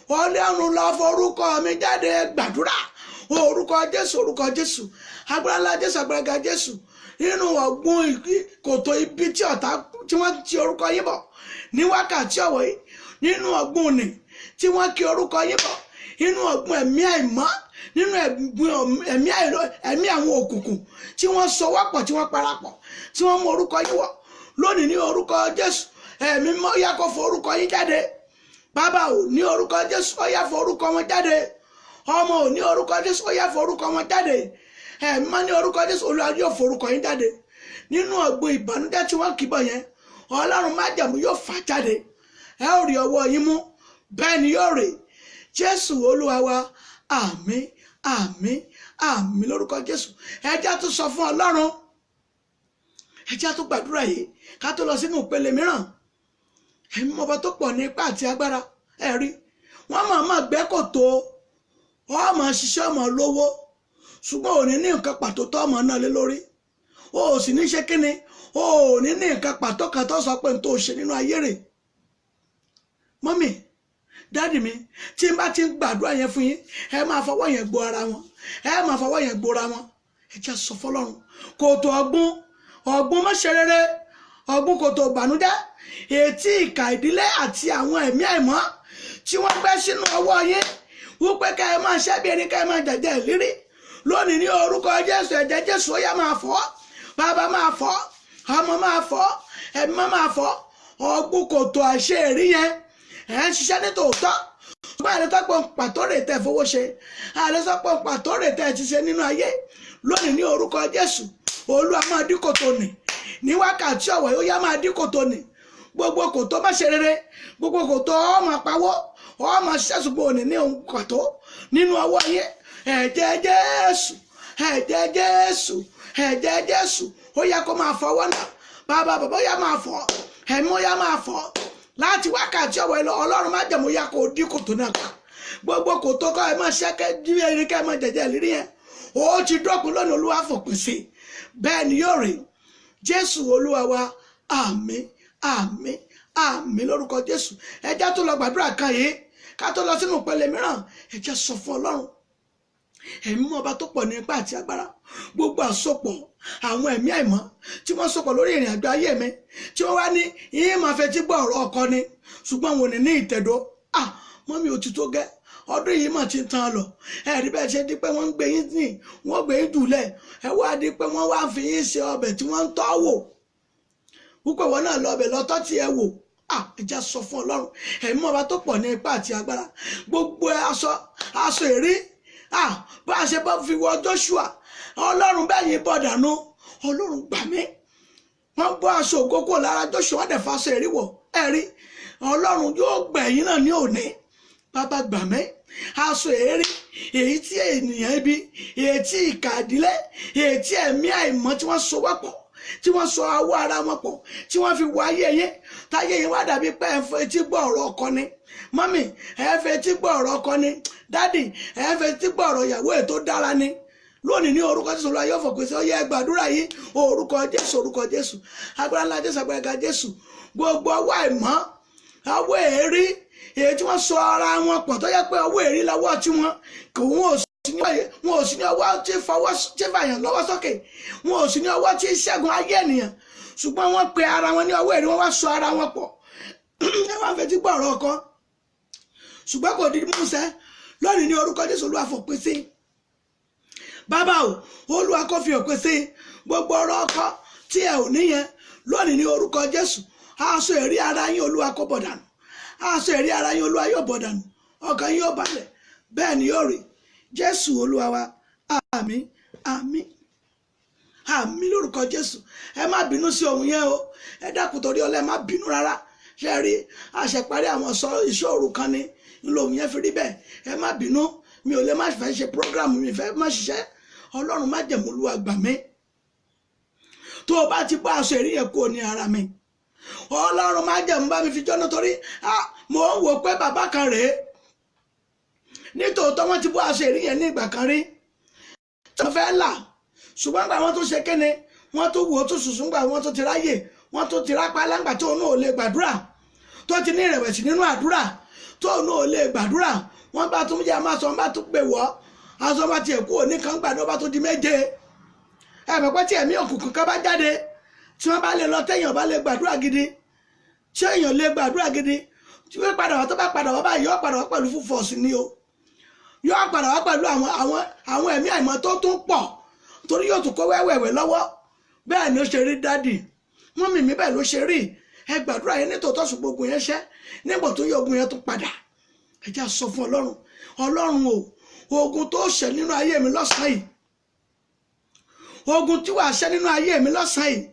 Ọlọ́run lọ forúkọ mi jáde. Gbàdúrà. Orúkọ Jésù, orúkọ Jésù, agbára ńlá Jésù, agbára ga Jésù. Nínú ọ̀gbun kòtò ibi tí ọ̀tá tí wọ́n ti orúkọ yín bọ̀ ní wákàtí ọ̀wọ̀ yìí, nínú ọ̀gbun nì tí wọ́n kí orúkọ yín bọ̀, nínú ọ̀gbun ẹ̀mí àìmọ́, nínú ẹ̀mí àwọn òkùnkùn tí wọ́n so wọ́pọ̀, tí wọ́n parapọ̀, tí wọ́n mú orúkọ yín wọ̀ lónìí ní orúkọ Jésù, ẹ̀mí mọ́ yá kó fọ orúkọ yín jáde. Bàbá ò ní orúkọ Jésù, ó yá fọ orúkọ wọn jáde. Ọmọ ò ní orúkọ Jésù, ó yá fọ orúkọ wọn jáde. Ẹ̀mí mọ́ ní orúkọ Jésù, Olúwa yóò fọ orúkọ yín jáde. Nínú ọ̀gbun ìbànújẹ́ tí wọ́n kì bọ̀ yẹn, Ọlọ́run májẹ̀mú yóò fà jáde. Ẹ ó rí ọwọ́ yín mú, bẹ́ẹ̀ ni yóò rè. Jésù Olúwa wa, àmín, àmín, àmín lórúkọ Jésù. Ẹ jẹ́ á tún sọ fún Ọlọ́run, ẹ jẹ́ á tún gbàdúrà yìí ká tó lọ sínú ìpele mìíràn. Ẹ̀mí ọba tó pọ̀ ní ipá àti agbára, ẹ rí wọ́n máa máa gbẹ́ kòtò, ọ máa ṣiṣẹ́, ọmọ lówó, ṣùgbọ́n ò ní ní nǹkan pàtó tó ọmọ náà lé lórí. O ò sì ní ṣe kíni, o ò ní ní nǹkan pàtó kan tó sọ pé n tó ṣe nínú ayé rẹ̀. Mọ́mì, dáàdì mi, tí n bá ti ń gbàdúrà yẹn fún yín, ẹ máa fọwọ́ yẹn gbo ara wọn, ẹ máa fọwọ́ yẹn gbora wọn. Ẹ jẹ́ sọ fọlọ́run, kòtò ọ̀gbun, ọ̀gbun má ṣe rere, ọ̀gbun kòtò ìbànújẹ́, ètí ìkà ìdílé àti àwọn ẹ̀mí àìmọ́ tí wọ́n gbẹ́ sínú ọwọ́ yín wípé ká ẹ máa ṣẹ́ bí ẹni ká ẹ máa jẹ̀jẹ̀ ìlérí lónìí ní orúkọ Jésù, ẹ̀jẹ̀ Jésù ó yá máa fọ̀, bàbá máa fọ̀, ọmọ máa fọ̀, ẹ̀mí máa fọ̀. Ọ̀gbun kòtò àṣẹ èrí yẹn, ẹ̀ ń ṣiṣẹ́ ní tòótọ́, ṣùgbọ́n àlẹ́ sọ pé pàtó rè tẹ̀ fowó ṣe, àlẹ́ sọ pé pàtó rè tẹ̀ ti ṣe nínú ayé lónìí ní orúkọ Jésù, Olúwa máa dí kòtò nì ní wákàtí ọ̀wọ̀, ó yá máa dí kòtò nì. Gbogbo kòtò má ṣe rere, gbogbo kòtò ọmọ pawó, ọmọ ṣiṣẹ́, ṣùgbọ́n òní ní ohun pàtó nínú ọwọ́ yẹn. Ẹ̀jẹ̀ Jésù, ẹ̀jẹ̀ Jésù, ẹ̀jẹ̀ Jésù, ó yá kó máa fọwọ́ náà. Bàbá, bàbá, ó yá máa fọ̀, ẹ̀mí ó yá máa fọ̀ láti wákàtí ọ̀wọ̀ lọ. Ọlọ́run májẹ̀mú yá kó dí kòtò náà pa. Gbogbo kòtò kọ́ ẹ máa ṣẹ́kẹ́ jí erin kẹ́ ẹ máa jẹ̀jẹ̀ ìlérí yẹn, ó ti dọ́kun lónìí, Olúwa fòpin sí, bẹ́ẹ̀ ni yóò rí. Jésù Olúwa wa, àmín, àmín, àmín lórúkọ Jésù. Ẹ jẹ́ tó lọ gbàdúrà kan yìí ká tó lọ sínú ìpele mìíràn. Ẹ jẹ́ sọ fún Ọlọ́run, ẹ̀mí ọba tó pọ̀ ní ipá àti agbára, gbogbo àsopọ̀ àwọn ẹ̀mí àìmọ́ tí wọ́n sopọ̀ lórí ìrìn àjò ayé mi, tí wọ́n wá ní yín máa fẹ́ tí gbọ́ ọ̀rọ̀ ọkọ ni, ṣùgbọ́n wọn ò ní ní ìtẹ̀dó. Ah, mọ́mí, ó ti tó gẹ́, ọdún yìí mà ti ń tán lọ. Ẹ̀rí bẹ́ẹ̀ ṣe di pé wọ́n ń gbé yín ní wọ́n gbé yín jùlẹ̀, ẹ wá di pé wọ́n wá fi yín ṣe ọbẹ̀ tí wọ́n ń tọ́ wò wípé wọn náà lọ ọbẹ̀ lọ́tọ́ tí ẹ wò. Ah, ẹ jẹ́ sọ fún Ọlọ́run, ẹ̀mí ọba tó pọ̀ ní ipá àti agbára, gbogbo aṣọ èrí, ah, bá a ṣe bá fi wọ Joshua, Ọlọ́run bẹ́ẹ̀ yín bọ̀ dànù. Ọlọ́run gbà mí. Wọ́n bọ́ aṣọ ògo kúrò lára Joshua, wọ́n dẹ̀ fa aṣọ èrí wọ̀. Ẹ̀rí Ọlọ́run yóò gbẹ̀yìn náà ní òní. Bàbá, gbà mí. Aṣọ èrí èyí tí ènìyàn ibi, èyí tí ìkà ìdílé, èyí tí ẹ̀mí àìmọ́ tí wọ́n so wọ́pọ̀, tí wọ́n so awọ́ ara wọn pọ̀, tí wọ́n fi wọ ayé yín, táyé yín wá dàbí pé ẹ̀ ń fetí etí gbọ́ ọ̀rọ̀ ọkọ ni. Mọ́mì, ẹ̀ ń fetí gbọ́ ọ̀rọ̀ ọkọ ni. Dádì, ẹ̀ ń fetí gbọ́ ọ̀rọ̀ ìyàwó ẹ̀ tó dára ni. Lónìí ní orúkọ Jésù, Olúwa yóò fòpin sí. Ó yẹ gbàdúrà yìí. Orúkọ Jésù, orúkọ Jésù, agbára ńlá Jésù, agbára ga Jésù. Gbogbo ọwọ́ àìmọ́, ọwọ́ èérí èyí tí wọ́n so ara wọn pọ̀, tó yẹ pé ọwọ́ èérí lọ́wọ́ tí wọ́n kò, wọn ò sí ní ọwọ́ tí fọwọ́ tí fàyàn lọ́wọ́ sókè, wọn ò sí ní ọwọ́ tí ṣẹ́gun ayé ènìyàn, ṣùgbọ́n wọ́n pe ara wọn ní ọwọ́ èérí, wọ́n wá so ara wọn pọ̀. Ẹ wá fetí gbọ́ ọ̀rọ̀ ọkọ, ṣùgbọ́n kò di músẹ́. Lónìí ní orúkọ Jésù, Olúwa fòpin sí. Bàbá o, Olúwa kò fi òpin sí gbogbo ọ̀rọ̀ ọkọ tí ẹ ò níyẹn lónìí ní orúkọ Jésù. Aṣọ èrí ara yín, Olúwa kó bọ̀ dànù. Aṣọ èrí ara yín, Olúwa yóò bọ̀ dànù. Ọkàn yín yóò balẹ̀, bẹ́ẹ̀ ni yóò rí. Jésù Olúwa wa, àmín, àmín, àmín lórúkọ Jésù. Ẹ má bínú sí ohun yẹn o, ẹ dákun torí ọlẹ́, ẹ má bínú rárá. Ṣe rí àṣẹparí àwọn sọ ìṣòro kan ni ńlọrun yẹn fi rí bẹ́ẹ̀. Ẹ má bínú, mi ò lè má fẹ́ ṣe program mi, fẹ́ má ṣiṣẹ́. Ọlọ́run májẹ̀mú, Olúwa gbà mí. Tó o bá ti bọ́ aṣọ èrí yẹn kúrò ní ara mi, Ọlọ́run májẹ̀mú bá mi fi jọ́nà, torí mò ń wò pé bàbá kan rèé. Nítòótọ́, wọ́n ti bọ́ aṣọ èrí yẹn ní ìgbà kan rí tí wọ́n fẹ́ là, ṣùgbọ́n gbà wọ́n tó ṣe kéne, wọ́n tó wò ó tó sùsùn, gbà wọ́n tó ti ráyè, wọ́n tó ti rápá láǹgbà tí òun náà ò lè gbàdúrà, tó ti ní ìrẹ̀wẹ̀sì nínú àdúrà. Tó náà ò lè gbàdúrà, wọ́n bá tún yẹ máa sọ, wọ́n bá tún pè wọ́ aṣọ bá tiẹ̀ kú òní kan gbàdúrà bá tún di 7. Ẹ mọ̀ pé tí ẹ̀mí òkùnkùn kan bá jáde, tí wọ́n bá lè lọ téèyàn bá lè gbàdúrà gidi, tí èèyàn lè gbàdúrà gidi, tí wọ́n padà wá, tó bá padà wá báyìí, yóò padà wá pẹ̀lú full force ni o. Yóò padà wá pẹ̀lú àwọn ẹ̀mí àìmọ́ tó tún pọ̀, torí yóò tún kó wẹ́wẹ́wẹ́ lọ́wọ́. Bẹ́ẹ̀ ni ó ṣe rí dádì, mọ́mì mi, bẹ́ẹ̀ ló ṣe rí. Ẹ gbàdúrà yẹn nítòótọ́, ṣùgbọ́n ogun yẹn ṣẹ́ nígbà tó yẹ, ogun yẹn tún padà. Ẹ já sọ fún Ọlọ́run. Ọlọ́run o, ogun tó ṣẹ nínú ayé mi lọ́sàn-án yìí, ogun tí wàá ṣẹ nínú ayé mi lọ́sàn-án yìí,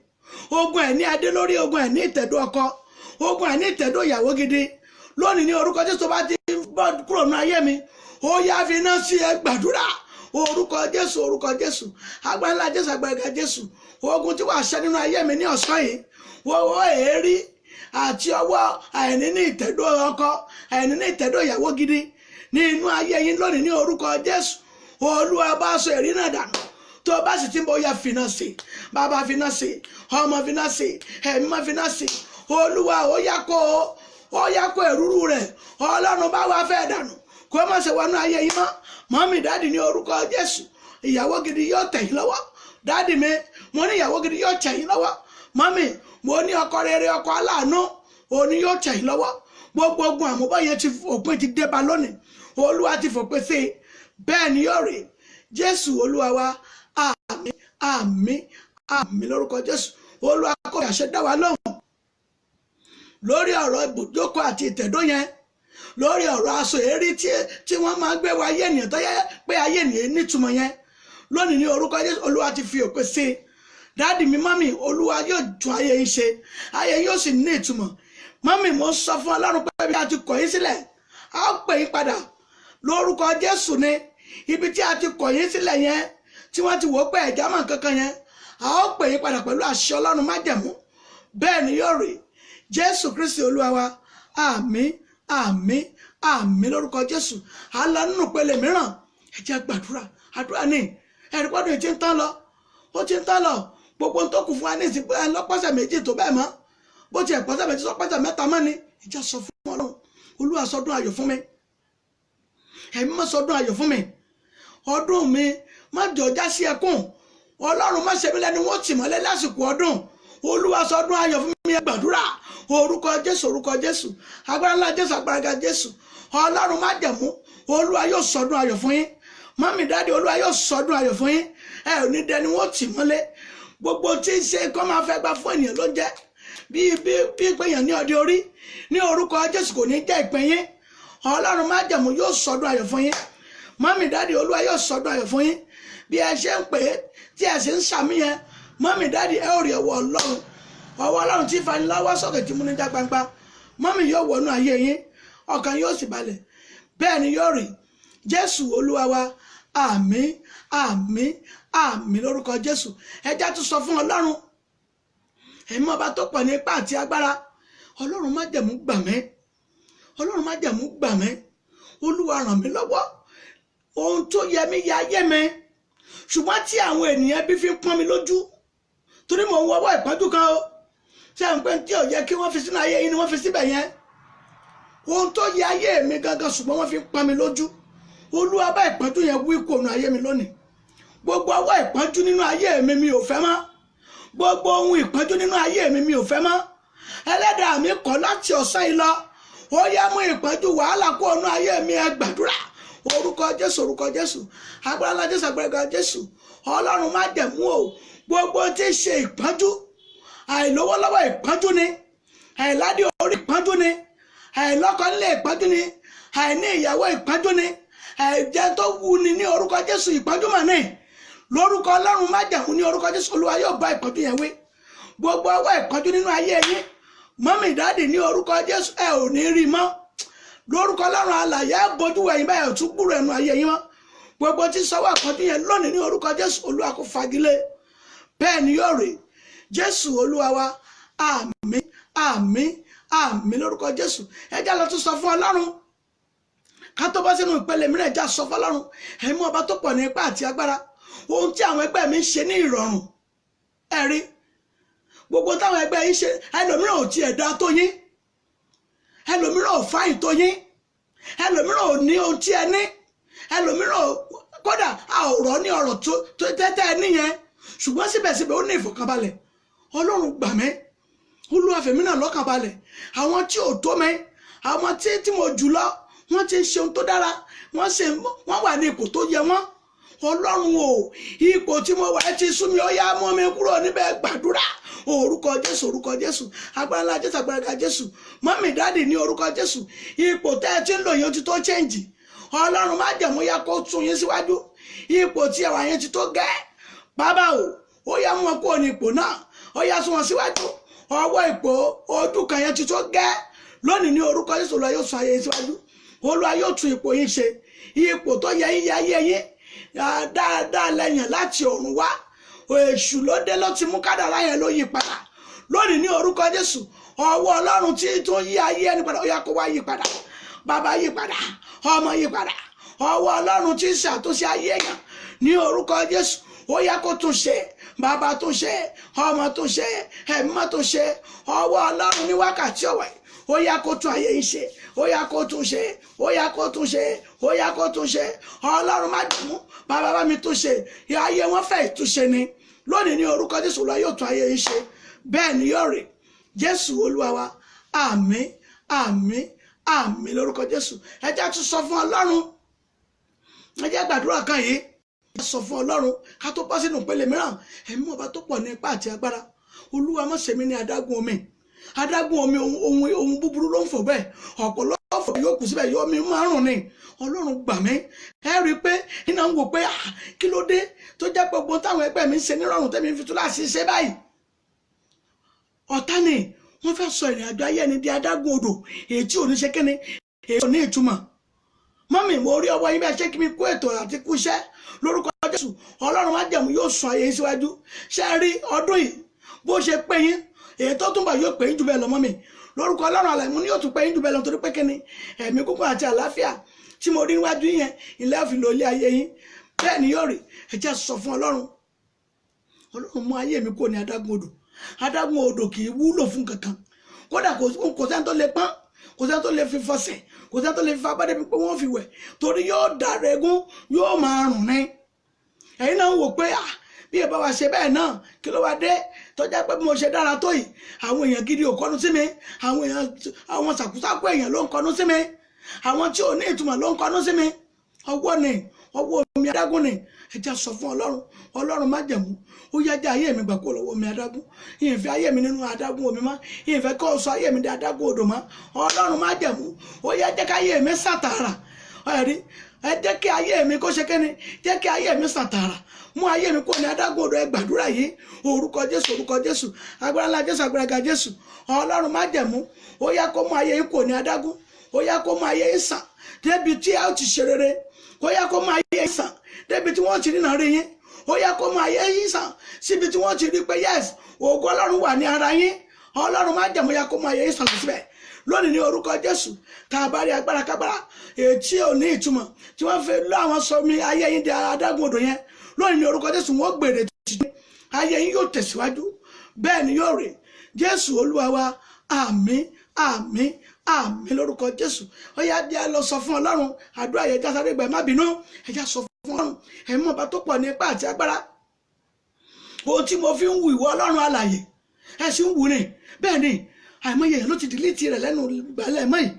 ogun ẹ̀ ní adé lórí, ogun ẹ̀ ní ìtẹ̀dó ọkọ, ogun ẹ̀ ní ìtẹ̀dó ìyàwó gidi lónìí, ní orúkọ Jésù, bá ti bọ́ kúrò nínú ayé mi, ó yá fi iná sí. Ẹ gbàdúrà. Orúkọ Jésù, orúkọ Jésù, agbára ńlá Jésù, agbára Jésù, ogun tí wàá ṣẹ nínú ayé mi ní ọ̀sán yìí, wọ́wọ́ èérí àti ọwọ́ àìní ní ìtẹ̀dó ọkọ, àìní ní ìtẹ̀dó ìyàwó gidi ní inú ayé yín lónìí, ní orúkọ Jésù, Olúwa bá sọ èrí náà dànù. Tó bá sì ti ń bọ̀, ya fìnà sí, bàbá fìnà sí, ọmọ fìnà sí, ẹ̀mí má fìnà sí. Olúwa, ó yá kó èrúrú rẹ̀. Ọlọ́run bá wá fẹ́ dànù, kó má ṣe wọnú ayé yín mọ́. Mọ́mì, dáàdì, ní orúkọ Jésù, ìyàwó gidi yóò tẹ̀ yín lọ́wọ́. Dáàdì mi, mo ní ìyàwó gidi yóò tẹ̀ yín lọ́wọ́. Mọ́mì, mo ní ọkọ rere, ọkọ aláàánú òní yóò tẹ̀ yín lọ́wọ́. Gbogbo ogun àmúbọ̀ yẹn ti òpin ti dé bá lónìí. Olúwa ti fòpin sí i. Bẹ́ẹ̀ ni yóò rí. Jésù Olúwa wa. Àmín, àmín, àmín lórúkọ Jésù. Olúwa kò fi àṣẹ dá wa lóhùn lórí ọ̀rọ̀ ibùjókòó àti ìtẹ̀dó yẹn, lórí ọ̀rọ̀ aṣọ èérí tí wọ́n máa gbé wa ayé ènìyàn, tó yẹ pé ayé ènìyàn nítumọ̀ yẹn lónìí, ní orúkọ Jésù, Olúwa ti fi òpin sí i. Dáàdì mi, mọ́mì, Olúwa yóò tún ayé yín ṣe, ayé yóò sì ní ìtumọ̀. Mọ́mì, mo sọ fún Ọlọ́run pé bí a ti kọ̀ yín sílẹ̀, a ó pè yín padà lórúkọ Jésù ni. Ibi tí a ti kọ̀ yín sílẹ̀ yẹn, tí wọ́n ti wò ó pé ẹ̀já mọ̀ kankan yẹn, a ó pè yín padà pẹ̀lú àṣẹ Ọlọ́run májẹ̀mú. Bẹ́ẹ̀ ni yóò rí. Jésù Kristi Olúwa wa. Àmín, àmín, àmín lórúkọ Jésù. A lọ nínú ìpele mìíràn. Ẹ jẹ́ gbàdúrà. Àdúrà ni ẹ̀rí pọ́dún yìí ti ń tán lọ, ó ti ń tán lọ. Gbogbo ohun tó kù fún wa ní ìsìnkú ẹ lọ́pọ̀sẹ̀ 2 tó bẹ́ẹ̀ mọ́, bó tiẹ̀ pọ́sẹ̀ 2 sọ́pọ̀sẹ̀ 3 mọ́ ni. Ẹ jẹ́ sọ fún Ọlọ́run. Olúwa, sọdún ayọ̀ fún mi. Ẹ̀mí mọ́, sọdún ayọ̀ fún mi. Ọdún mi, má jọ já sí ẹkún. Ọlọ́run, má ṣe mí lẹ́nu wọ́n tì mọ́lẹ̀ lásìkò ọdún. Olúwa, sọdún ayọ̀ fún mi. Ẹ gbàdúrà. Orúkọ Jésù, orúkọ Jésù, agbára ńlá Jésù, agbára ga Jésù, Ọlọ́run májẹ̀mú, Olúwa yóò sọdún ayọ̀ fún yín. Mọ́mí, dáàdì, Olúwa yóò sọdún ayọ̀ fún yín. Ẹ ò ní dẹni wọ́n tì mọ́lẹ̀. Gbogbo tí ń ṣe kọ́ máa fẹ́ gbà fún ènìyàn ló ń jẹ́ bí bí bí pé èèyàn ní ọdẹ orí, ní orúkọ Jésù, kò ní jẹ́ ìpín yín. Ọlọ́run májẹ̀mú yóò sọdún ayọ̀ fún yín. Mọ́mí, dáàdì, Olúwa yóò sọdún ayọ̀ fún yín. Bí ẹ ṣe ń pè é, tí ẹ sì ń sàmì yẹn, mọ́mí, dáàdì, ẹ ò rí ọwọ́ Ọlọ́run, ọwọ́ Ọlọ́run tí fani lọ́wọ́ sókè, tí múni já gbangba. Mọ́mí, yóò wọnú ayé yín, ọkàn yóò sì balẹ̀. Bẹ́ẹ̀ ni yóò rí. Jésù Olúwa wa. Àmín, àmín, àmín lórúkọ Jésù. Ẹ já tún sọ fún Ọlọ́run. Ẹ̀mí ọba tó pọ̀ ní ipá àti agbára, Ọlọ́run májẹ̀mú, gbà mí. Ọlọ́run májẹ̀mú, gbà mí. Olúwa, ràn mí lọ́wọ́. Ohun tó yẹ mí yẹ ayé mi, ṣùgbọ́n tí àwọn ènìyàn bí fi ń pọ́n mi lójú, torí mò ń wọ́wọ́ ìpọ́njú kan o. Ṣé à ń pẹ́ tí ò yẹ kí wọ́n fi sínú ayé yín ni wọ́n fi síbẹ̀ yẹn? Ohun tó yẹ ayé mi gangan, ṣùgbọ́n wọ́n fi ń pọ́n mi lójú, Olúwa, bá ìpọ́njú yẹn wí kò nù ayé mi lónìí. Gbogbo ọwọ́ ìpọ́njú nínú ayé mi, mi ò fẹ́ mọ́. Gbogbo ohun ìpọ́njú nínú ayé mi, mi ò fẹ́ mọ́. Ẹlẹ́dàá mi kọ̀ láti ọ̀sán yìí lọ, ó yá, mú ìpọ́njú, wàhálà kó ọ̀nà ayé mi. Ẹ gbàdúrà. Orúkọ Jésù, orúkọ Jésù, agbára ńlá Jésù, agbára Jésù, Ọlọ́run májẹ̀mú o, gbogbo tí ń ṣe ìpọ́njú, àìlówólọ́wọ́ ìpọ́njú ni, àìládìí orí ìpọ́njú ni, àìlọ́kọ nílé ìpọ́njú ni, àìní ìyàwó ìpọ́njú ni, àìjẹ́ tó wù ní ní orúkọ Jésù, ìpọ́njú mà ní. Lórúkọ Ọlọ́run májẹ̀mú, ní orúkọ Jésù, Olúwa yóò bá ìpọ́njú yẹn wí. Gbogbo ọwọ́ ìpọ́njú nínú ayé yín, mọ́mì, dáàdì, ní orúkọ Jésù, ẹ ò ní rí mọ́. Lórúkọ Ọlọ́run alàyè, ẹ bójú wẹ̀yìn báyìí, ò tún gbúrò ẹnu ayé yín mọ́. Gbogbo tí sọwọ́ ìpọ́njú yẹn lónìí, ní orúkọ Jésù, Olúwa kò fagilé. Bẹ́ẹ̀ ni yóò rí. Jésù Olúwa wa. Àmín, àmín, àmín lórúkọ Jésù. Ẹ já lọ tún sọ fún Ọlọ́run ká tó bọ́ sínú ìpele mìíràn. Ẹ já sọ fún Ọlọ́run. Ẹ̀mí ọba tó pọ̀ ní ipá àti agbára, ohun tí àwọn ẹgbẹ́ mi ń ṣe ní ìrọ̀rùn, ẹ rí gbogbo táwọn ẹgbẹ́ yín ṣe. Ẹlòmíràn ò tiẹ̀ dá tó yín, ẹlòmíràn ò fine tó yín. Ẹlòmíràn ò ní ohun tí ẹ ní, ẹlòmíràn kódà a ò rọ̀ ní ọ̀rọ̀ tó tẹ́tẹ́ ẹ níyẹn, ṣùgbọ́n síbẹ̀síbẹ̀ ó ní ìfọ̀kànbalẹ̀. Ọlọ́run gbà mí, Olúwa fèmí náà lọ́kànbalẹ̀. Àwọn tí ò tó mi, àwọn tí mo jù lọ, wọ́n ti ń ṣe ohun tó dára, wọ́n wà ní ipò tó yẹ wọ́n. Ọlọ́run o, ipò tí mo wà ti sú mi, ó yá mú mi kúrò níbẹ̀. Gbàdúrà. Orúkọ Jésù, orúkọ Jésù, agbára ńlá Jésù, agbára ga Jésù. Mọ́mì, dáàdì, ní orúkọ Jésù, ipò tẹ́ ẹ ti ń lò yẹn ti tó change. Ọlọ́run májẹ̀mú yá kó tún yín síwájú. Ipò tí ẹwà yẹn ti tó gẹ́. Bàbá o, ó yá mú wọn kúrò ní ipò náà, ó yá sún wọn síwájú. Ọwọ́ ipò ojú kan yẹn ti tó gẹ́. Lónìí ní orúkọ Jésù, Olúwa yóò sún ayé yín síwájú. Olúwa yóò tún ipò yín ṣe. Ipò tó yẹ yín, yẹ ayé yín dáadáa lẹ́yìn láti ọ̀run wá. Èṣù ló dé, ló ti mú kádàrá yẹn ló yí padà. Lónìí ní orúkọ Jésù, ọwọ́ Ọlọ́run tí tó yí ayé ẹni padà, ó yá kó wá yí padà. Bàbá yí padà, ọmọ yí padà. Ọwọ́ Ọlọ́run tí ń ṣàtúnṣe ayé èèyàn ní orúkọ Jésù, ó yá kó tún ṣe. Bàbá tún ṣe, ọmọ tún ṣe, ẹ̀mí tún ṣe. Ọwọ́ Ọlọ́run ní wákàtí ọ̀wẹ̀, ó yá kó tún ayé yín ṣe, ó yá kó tún ṣe, ó yá kó tún ṣe, ó yá kó tún ṣe. Ọlọ́run má dùn, bàbá bá mi tún ṣe. Ayé wọn fẹ́ ìtúnṣe ni. Lónìí ní orúkọ Jésù, Olúwa yóò tún ayé yín ṣe. Bẹ́ẹ̀ ni yóò rí. Jésù Olúwa wa, àmín, àmín, àmín lórúkọ Jésù. Ẹ jẹ́ tún sọ fún Ọlọ́run, ẹ jẹ́ gbàdúrà kan yìí. Ẹ sọ fún Ọlọ́run ká tó bọ́ sínú ìpele mìíràn. Ẹ̀mí ọba tó pọ̀ ní ipá àti agbára, Olúwa má ṣe mí ní adágún omi. Adágún omi, ohun búburú ló ń fò bẹ́ẹ̀, ọ̀pọ̀lọpọ̀ fò yóò kù síbẹ̀, yóò mi márùn ni. Ọlọ́run gbà mí. Ẹ rí i pé iná ń wò pé kí ló dé tó jẹ́ pé gbogbo táwọn ẹgbẹ́ mi ń ṣe nírọ̀rùn tẹ́mi fi túláàsì ṣe báyìí. Ọ̀tá ni wọ́n fẹ́ sọ ìrìn àjò ayé ẹni di adágún odò, èyí tí ò ní ṣe kíni, èyí ò ní ìtumọ̀. Mọ́mì, mo rí ọwọ́ yín bẹ́ẹ̀ ṣé kí mi kú ètò àti kú iṣẹ́ lórúkọ Jésù. Ọlọ́run májẹ̀mú yóò sọ ayé yín síwájú. Ṣé ẹ rí ọdún yìí bó ṣe pé yín, èyí tó túnbọ̀ yóò pé yín jù bẹ́ẹ̀ lọ. Mọ́mì, lórúkọ Ọlọ́run àlàyé, mo ní yóò tún pé yín jù bẹ́ẹ̀ lọ, torí pé kíni, ẹ̀mí kúkú àti àlàáfíà tí mo rí níwájú yẹn ilé fi lò ilé ayé yín. Bẹ́ẹ̀ ni yóò rí. Ẹ jẹ́ sọ fún Ọlọ́run, Ọlọ́run mú ayé mi kúrò ní adágún odò. Adágún odò kì í wúlò fún kankan, kódà kò sẹ́ni tó lè pọ́n, kò sẹ́ni tó lè fi fọsẹ̀, kò sẹ́ni tó lè fi abádé pé wọ́n fi wẹ̀, torí yóò dàrú egún, yóò máa rùn ní. Ẹ̀yin náà ń wò pé bí ẹ bá wa ṣe bẹ́ẹ̀ náà, kí ló wá dé tó jẹ́ pé bí mo ṣe dára tó yìí, àwọn èèyàn gidi ò kọnu sí mi, àwọn èèyàn, àwọn sàkúsàkú èèyàn ló ń kọnu sí mi, àwọn tí ò ní ìtumọ̀ ló ń kọnu sí mi. Ọwọ́ ni ọwọ́ omi adágún ni. Ẹ jẹ́ sọ fún Ọlọ́run, Ọlọ́run májẹ̀mú, ó yá jẹ́ ayé mi gbà kó lọ́wọ́ omi adágún. Ìfẹ́ ayé mi nínú adágún omi mọ́, ìfẹ́ kó sọ ayé mi di adágún odò mọ́. Ọlọ́run májẹ̀mú, ó yá jẹ́ ká ayé mi sàn tààrà. Ẹ̀rí, ẹ jẹ́ kí ayé mi kó ṣe kíni, jẹ́ kí ayé mi sàn tààrà, mú ayé mi kó ní adágún odò. Ẹ gbàdúrà yìí. Orúkọ Jésù, orúkọ Jésù, agbára ńlá Jésù, agbára ga Jésù. Ọlọ́run májẹ̀mú, ó yá kó mú ayé yín kó ní adágún, ó yá kó mú ayé yín sàn débi tí a ó ti ṣe rere, ó yá kó mú ayé yín sàn débi tí wọ́n ti rí náà rí yín, ó yá kó mú ayé yín sàn síbi tí wọ́n ti rí pé yes, ògo Ọlọ́run wà ní ara yín. Ọlọ́run májẹ̀mú, yá kó mú ayé yín sàn lọ síbẹ̀ lónìí ní orúkọ Jésù. Tá a bá rí agbára kágbára ètí ò ní ìtumọ̀ tí wọ́n fi lọ àwọn sọ mi ayé yín di adágún odò yẹn, lónìí ní orúkọ Jésù, wọ́n gbèrè títí ayé yín yóò tẹ̀síwájú. Bẹ́ẹ̀ ni yóò rí. Jésù Olúwa wa, àmín, àmín, àmín lórúkọ Jésù. Ó yá, bí a lọ sọ fún Ọlọ́run, àdúrà yẹn jásáré gbà, má bínú. Ẹ já sọ fún Ọlọ́run, ẹ̀mí ọba tó pọ̀ ní ipá àti agbára, ohun tí mo fi ń wu ìwọ Ọlọ́run alààyè, ẹ sì ń wù ní. Bẹ́ẹ̀ ni, àìmọye èèyàn ló ti delete rẹ̀ lẹ́nu ìgbàlẹ̀ mọ́ yìí.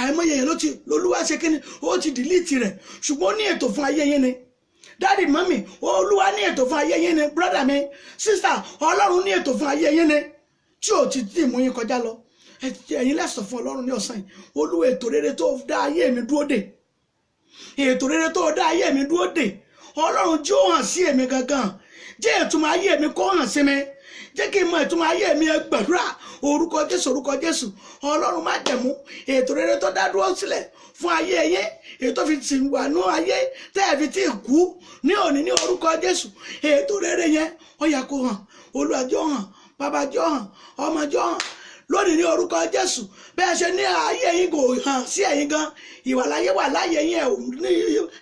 Àìmọye èèyàn ló ti lolúwa ṣe kíni, ó ti delete rẹ̀, ṣùgbọ́n ó ní ètò fún ayé yín ni. Dáàdì, mọ́mì, Olúwa ní ètò fún ayé yín ni. Brọ́dà mi, sísà, Ọlọ́run ní ètò fún ayé yín ni tí ò ti tì mú yín kọjá lọ. Ẹ̀yin lẹ́sọ̀ fún Ọlọ́run ní ọ̀sán yìí, Olúwa, ètò rere tó dá ayé mi dúró dè, ètò rere tó dá ayé mi dúró dè, Ọlọ́run jẹ́ ó hàn sí èmi gangan, jẹ́ ìtumọ̀ ayé mi kó hàn sí mi, jẹ́ kí n mọ ìtumọ̀ ayé mi. Ẹ gbàdúrà. Orúkọ Jésù, orúkọ Jésù, Ọlọ́run májẹ̀mú, ètò rere tó dá dúró sílẹ̀ fún ayé yín, ètò fi ti wà ní ayé tẹ́ ẹ fi ti kú ní òní ní orúkọ Jésù, ètò rere yẹn ó yá kó hàn. Olúwa jẹ́ ó hàn, bàbá jẹ́ ó hàn, ọmọ jẹ́ ó hàn lónìí ní orúkọ Jésù. Bẹ́ẹ̀ ṣe ní ayé yín kò hàn sí ẹ̀yin gan, ìwàláyé wà láyé yín,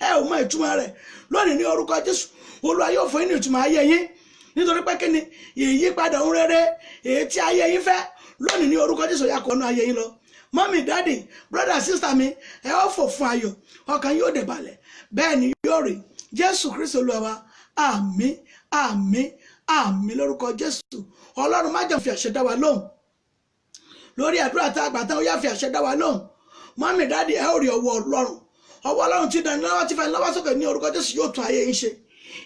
ẹ ò mọ ìtumọ̀ rẹ̀. Lónìí ní orúkọ Jésù, Olúwa yóò fún yín ní ìtumọ̀ ayé yín, nítorí pé kíni, ìyípadà ohun rere èyí tí ayé yín fẹ́ lónìí ní orúkọ Jésù, yà kó ọ̀nà ayé yín lọ. Mọ́mì, daddy, brother, sister mi, ẹ ó fò fún ayọ̀, ọkàn yóò dẹ̀ balẹ̀. Bẹ́ẹ̀ ni yóò rí. Jésù Kristi Olúwa wa. Àmín, àmín, àmín lórúkọ Jésù. Ọlọ́run má jẹ́ fi àṣẹ dá wa lóhùn lórí àdúrà tá a gbà tán. Ó yá, fi àṣẹ dá wa lóhùn. Mọ́mì, daddy, ẹ ó rí ọwọ́ Ọlọ́run. Ọwọ́ Ọlọ́run tí dání lọ́wọ́, tí fẹ́ lọ́wọ́ sókè ní orúkọ Jésù, yóò tún ayé yín ṣe.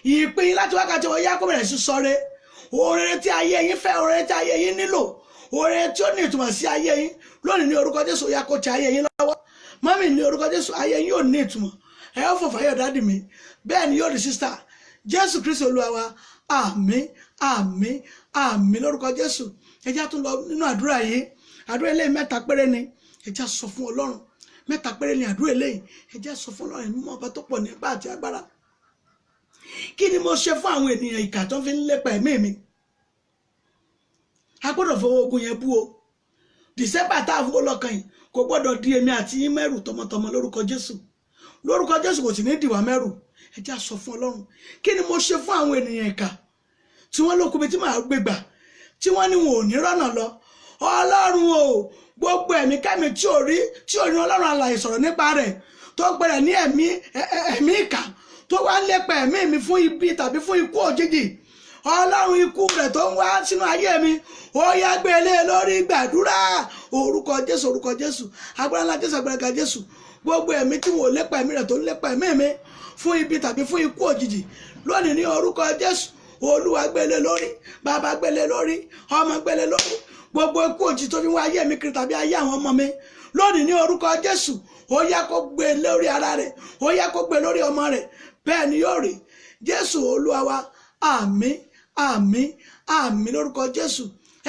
Ìpín láti wákàtí wọ́n yá kó bẹ̀rẹ̀ sí sọre. Oore tí ayé yín fẹ́, oore tí ayé yín nílò, oore tí ó ní ìtumọ̀ sí ayé yín lónìí, ní orúkọ Jésù, ó yá kó tẹ ayé yín lọ́wọ́. Mọ́mì, ní orúkọ Jésù, ayé yín yóò ní ìtumọ̀. Ẹ ó fò fáyọ̀, daddy mi. Bẹ́ẹ̀ ni yóò rí, sister. Jésù Kristi Olúwa wa. Àmín, àmín, àmín lórúkọ Jésù. Ẹ jẹ́ á tún lọ nínú àdúrà yìí. Àdúrà eléyìí, mẹ́ta péré ni. Ẹ jẹ́ á sọ fún Ọlọ́run. Mẹ́ta péré ni àdúrà eléyìí. Ẹ jẹ́ á sọ fún Ọlọ́run mímọ́, ọba tó pọ̀ nípa àti agbára: kí ni mo ṣe fún àwọn ènìyàn ìkà tó fi ń lépa ẹ̀mí mi? A gbọ́dọ̀ fọwọ́ ogun yẹn bú o. December tá a fowó lọ́kàn yìí kò gbọ́dọ̀ di èmi àti yín mẹ́rù tọmọtọmọ lórúkọ Jésù. Lórúkọ Jésù, kò sì ní dìwà mẹ́rù. Ẹ jẹ́ á sọ fún Ọlọ́run: kí ni mo ṣe fún àwọn ènìyàn ìkà tí wọ́n lókun mi tí màá gbé gbà, tí wọ́n ní wọn ò ní rọ́nà lọ? Ọlọ́run o, gbogbo ẹ̀mí kẹ́mi tí ò rí Ọlọ́run alààyè sọ̀rọ̀ nípa rẹ̀, tó gbẹ̀rẹ̀ ní ẹ̀mí ìkà, tó wá ń lépa ẹ̀mí mi fún ibi tàbí fún ikú òjijì, Ọlọ́run, ikú rẹ̀ tó ń wá sínú ayé mi, ó yá, gbélé lórí. Gbàdúrà. Orúkọ Jésù, orúkọ Jésù, agbára ńlá Jésù, agbára ga Jésù. Gbogbo ẹ̀mí tí wọn ò lépa ẹ̀mí rẹ̀, tó ń lépa ẹ̀mí mi fún ibi tàbí fún ikú òjijì lónìí, ní orúkọ Jésù, Olúwa, gbélé lórí. Bàbá, gbélé lórí. Ọmọ, gbélé lórí. Gbogbo ikú òjijì tó fi wá ayé mi kiri tàbí ayé àwọn ọmọ mi lónìí, ní orúkọ Jésù, ó yá, kó gbé lórí ara rẹ̀. Ó yá, kó gbé lórí ọmọ rẹ̀. Bẹ́ẹ̀ ni yóò rí. Jésù Olúwa wa. Àmín, àmín, àmín lórúkọ Jésù.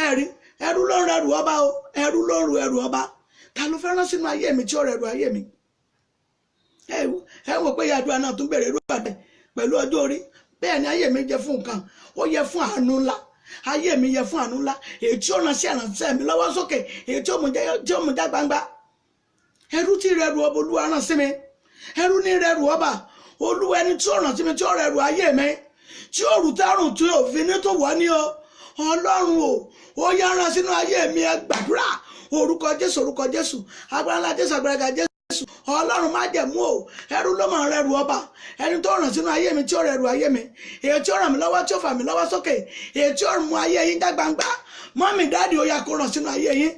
Ẹ̀rí, ẹrú ló ń rẹrù ọba o. Ẹrú ló ń ru ẹrù ọba. Ta ló fẹ́ rán sínú ayé mi tí ó rẹrù ayé mi? Ẹ wò pé yàdúrà náà tún bẹ̀rẹ̀ irú àdẹ pẹ̀lú ọjọ́ orí. Bẹ́ẹ̀ ni, ayé mi jẹ́ fún nǹkan, ó yẹ fún àánú ńlá. Ayé mi yẹ fún àánú ńlá, èyí tí ó ràn sí ìrànṣẹ́ mi lọ́wọ́ sókè, èyí tí ó mú já gbangba. Ẹrú tí rẹrù ọba, Olúwa, rán sí mi. Ẹrú ní rẹrù ọba. Olúwa, ẹni tí ó ràn sí mi, tí ó rẹrù ayé mi, tí ó rù tárùn tí òfin ní tó wọ́ ní o, Ọlọ́run o, ó yá, rán sínú ayé mi. Ẹ gbàdúrà. Orúkọ Jésù, orúkọ Jésù, agbára ńlá Jésù, agbára ga Jésù. Ọlọ́run májẹ̀mú o, ẹrú ló máa rẹrù ọba. Ẹni tó ràn sínú ayé mi, tí ó rẹrù ayé mi, èyí tí ó ràn mí lọ́wọ́, tí ó fà mí lọ́wọ́ sókè, èyí tí ó mú ayé yín já gbangba, mọ́mì, daddy, ó yá, kó ràn sínú ayé yín.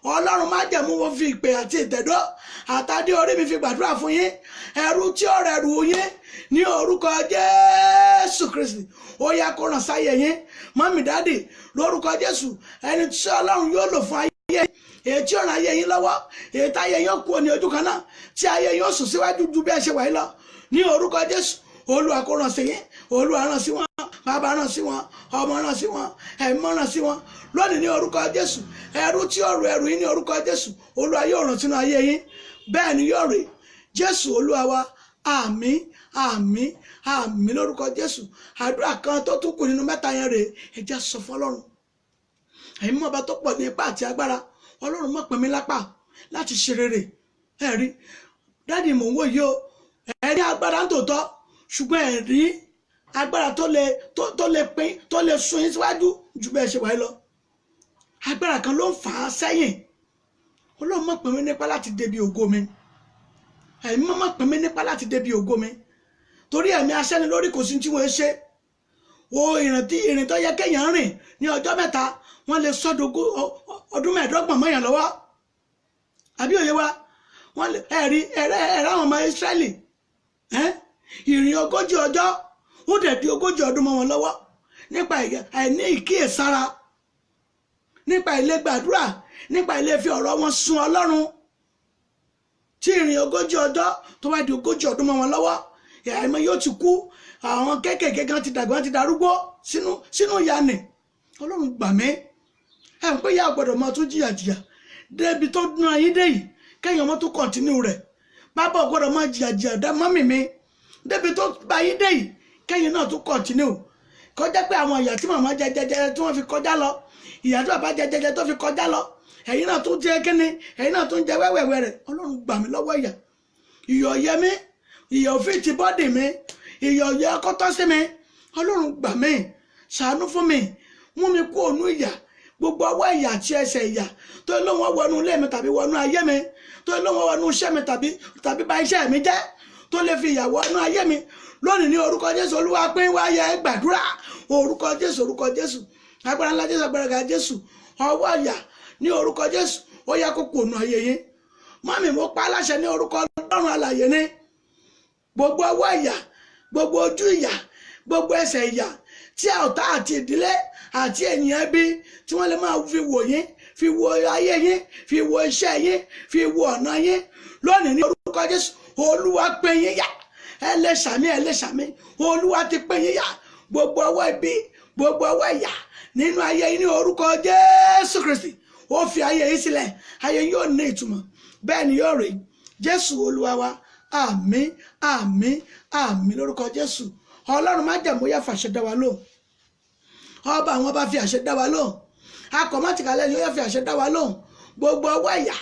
Ọlọ́run májẹ̀mú, mo fi ìpè àti ìtẹ̀dọ́ àtàdé orí mi fi gbàdúrà fún yín. Ẹrú tí ó rẹrù yín, ní orúkọ Jésù Kristi, ó yá, kó ràn sáyé yín. Mọ́mì, daddy, lórúkọ Jésù, ẹni tí Ọlọ́run yóò lò fún ayé yín, èyí tí ó ràn ayé yín lọ́wọ́, èyí tí ayé yín ó kú ní ojú kan náà, tí ayé yín ó sùn síwájú ju bí ẹ ṣe wà yín lọ, ní orúkọ Jésù, Olúwa, kó ràn sí yín. Olúwa, ràn sí wọn. Bàbá, ràn sí wọn. Ọmọ, ràn sí wọn. Ẹ̀mí, ràn sí wọn lónìí ní orúkọ Jésù. Ẹrú tí ó rù ẹrù yín, ní orúkọ Jésù, Olúwa yóò ràn sínú ayé yín. Bẹ́ẹ̀ ni yóò rí. Jésù Olúwa wa. Àmín, àmín, àmín lórúkọ Jésù. Àdúrà kan tó tún kù nínú mẹ́ta yẹn rèé. Ẹ jẹ́ sọ fún Ọlọ́run ẹ̀yin mọ̀, ọba tó pọ̀ ní ipá àti agbára: Ọlọ́run, má pín mi lápá láti ṣe rere. Ẹ rí, daddy, mò ń wò yìí o. Ẹ rí agbára ń tòótọ́, ṣùgbọ́n ẹ rí agbára tó lè pín, tó lè sún yín síwájú ju bẹ́ẹ̀ ṣe wáyé lọ. Agbára kan ló ń fà á sẹ́yìn. Ọlọ́run, má pín mi nípa láti débi ògo mi. Ẹ̀yin mọ́, má pín mi nípa láti débi ògo mi, torí ẹ̀mí aṣẹ́ni lórí, kò sí tí wọ́n ṣe o. Ìrìn tí ìrìn tó yẹ kéèyàn rìn ní ọjọ́ 3, wọ́n lè sọ́dọ̀gún ọdún 25 mọ́yàn lọ́wọ́. Àbí òye wa? Wọ́n lè ẹ̀rí ẹ̀rẹ́ ẹ̀rẹ́ àwọn ọmọ Ísírẹ́lì, ìrìn 40 ọjọ́, ó dẹ̀ di 40 ọdún mọ́ wọn lọ́wọ́ nípa àìní ìkíyèsára, nípa ilé gbàdúrà, nípa ilé fi ọ̀rọ̀ wọn sun Ọlọ́run, tí ìrìn 40 ọjọ́ tó wá di 40 ọdún mọ́ wọn lọ́wọ́. Àìmọ̀ yóò ti kú, àwọn kéékèèké kan ti dàgbà, ti darúgbó sínú ìyànì. Ọlọ́run, gbà mí. Ẹ̀ ń pé ìyá gbọ́dọ̀ máa tún jìyà jìyà débi tó dún ayé dé yìí, kẹ́yìn ọmọ tó continue rẹ̀. Bàbá gbọ́dọ̀ máa jìyà jìyà dá mọ́mì mi débi tó bá yín dé yìí, kẹ́yìn náà tún continue. Kọjá pé àwọn ìyà tí màmá jẹ jẹjẹ tí wọ́n fi kọjá lọ, ìyà tí bàbá jẹ jẹjẹ tó fi kọjá lọ, ẹ̀yin náà tún jẹ kíni, ẹ̀yin náà tún jẹ wẹ́wẹ́wẹ́ rẹ̀. Ọlọ́run, gbà mí lọ́wọ́ ìyà. Ìyà yẹ mí, ìyà òfin ti body mi, ìyà yẹ kọ́tọ́ sí mi. Ọlọ́run, gbà mí, ṣàánú fún mi, mú mi kú ònú ìyà. Gbogbo ọwọ́ ìyà àti ẹsẹ̀ ìyà tó lóun wọ́n wọnú ilé mi tàbí wọnú ayé mi, tó lóun wọ́n wọnú iṣẹ́ mi tàbí bà iṣẹ́ mi jẹ́, tó lè fi ìyà wọnú ayé mi lónìí ní orúkọ Jésù, Olúwa pín wáyé. Gbàdúrà. Orúkọ Jésù, orúkọ Jésù, agbára ńlá Jésù, agbára ga Jésù, ọwọ́ ìyà ní orúkọ Jésù, ó yá kó kò nù ayé yín. Mọ́mì, mo pa aláṣẹ ní orúkọ Ọlọ́run alàyè ní gbogbo ọwọ́ ìyà, gbogbo ojú ìyà, gbogbo ẹsẹ̀ ìyà tí ọ̀tá àti ìdílé àti ènìyàn bí tí wọ́n lè máa fi wò yín, fi wo ayé yín, fi wo iṣẹ́ yín, fi wo ọ̀nà yín lónìí ní orúkọ Jésù, Olúwa pín yín yà. Ẹ lè ṣàmì, ẹ lè ṣàmì. Olúwa ti pín yín yà. Gbogbo ọwọ́ ibi, gbogbo ọwọ́ ìyà nínú ayé yín ní orúkọ Jésù Kristi, ó fi ayé yín sílẹ̀. Ayé yín yóò ní ìtumọ̀, bẹ́ẹ̀ ni yóò rí. Jésù Olúwa wa. Àmín, àmín, àmín lórúkọ Jésù. Ọlọ́run májẹ̀mú yá fàṣẹ dá wa lóhùn. Ọba àwọn ọba, fi àṣẹ dá wa lóhùn. Akọ̀mọ́tìkálẹ̀ yóò fi àṣẹ dá wa lóhùn. Gbogbo ọwọ́ ìyà,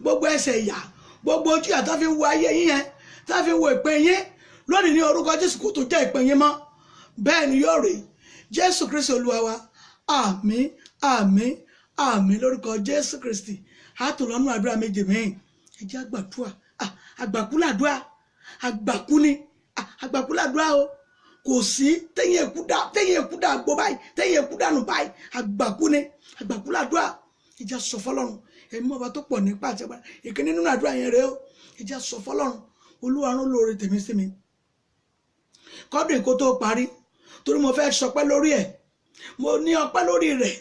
gbogbo ẹsẹ̀ ìyà, gbogbo ojú ìyà tó fi ń wo ayé yín yẹn, tó fi ń wo ìpín yín lónìí ní orúkọ Jésù, kò tó jẹ́ ìpín yín mọ́. Bẹ́ẹ̀ ni yóò rí. Jésù Kristi Olúwa wa. Àmín, àmín, àmín lórúkọ Jésù Kristi. Àtúnlọ́nù àdúrà méje mìíràn. Ẹ jẹ́ àgbàdúrà. Àgbàkú làdúrà, àgbàkú ni, àgbàkú làdúrà o. Kò sí téyìn èkú dà, téyìn èkú dà gbó báyìí, téyìn èkú dànù báyìí. Àgbàkú ni, àgbàkú làdúrà. Ẹ jẹ́ sọ fọ́lọ́run. Ẹ̀mí ọba tó pọ̀ nípa àti agbára, ìkíní nínú àdúrà yẹn rèé o. Ẹ jẹ́ sọ fọ́lọ́run: Olúwa, rán lóore tèmi sí mi kọ́dún ìkó tó parí, torí mo fẹ́ sọpẹ́ lórí ẹ̀. Mo ní ọpẹ́ lórí rẹ̀.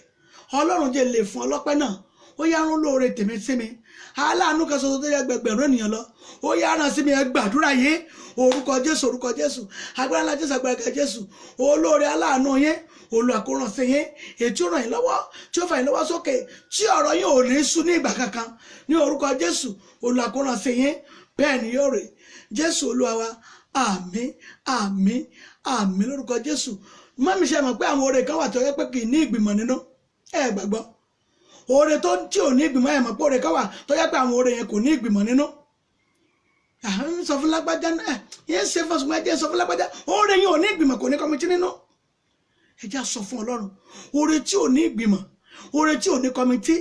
Ọlọ́run jẹ́ lè fún ọlọ́pẹ́ náà. Ó yá, rán lóore tèmi sí mi, aláàánú kan ṣoṣo tó yẹ gbẹgbẹ̀rún ènìyàn lọ. Ó yá, rán sí mi. Ẹ gbàdúrà yìí. Orúkọ Jésù, orúkọ Jésù, agbára ńlá Jésù, agbára ga Jésù, olóore aláàánú yín, Olúwa kó rán sí yín, ètí ó ràn yín lọ́wọ́, tí ó fà yín lọ́wọ́ sókè, tí ọ̀rọ̀ yín ò ní sú ní ìgbà kankan ní orúkọ Jésù. Olúwa kó rán sí yín. Bẹ́ẹ̀ ni yóò rè. Jésù Olúwa wa. Àmín, àmín, àmín lórúkọ Jésù. Mọ́mí, ṣe mọ̀ pé àwọn oore kan wà tó yẹ pé kì í ní ìgbìmọ̀ nínú? Ẹ gbàgbọ́ oore tó tí ò ní ìgbìmọ̀. Ẹ mọ̀ pé oore kan wà tó yẹ pé àwọn oore yẹn kò ní ìgbìmọ̀ nínú. À ń sọ fún lágbájá ẹ yẹn ṣe fún ṣùgbọ́n ẹ jẹ́ sọ fún lágbájá, oore yẹn ò ní ìgbìmọ̀, kò ní committee nínú. Ẹ jẹ́ sọ fún Ọlọ́run: oore tí ò ní ìgbìmọ̀, oore tí ò ní committee,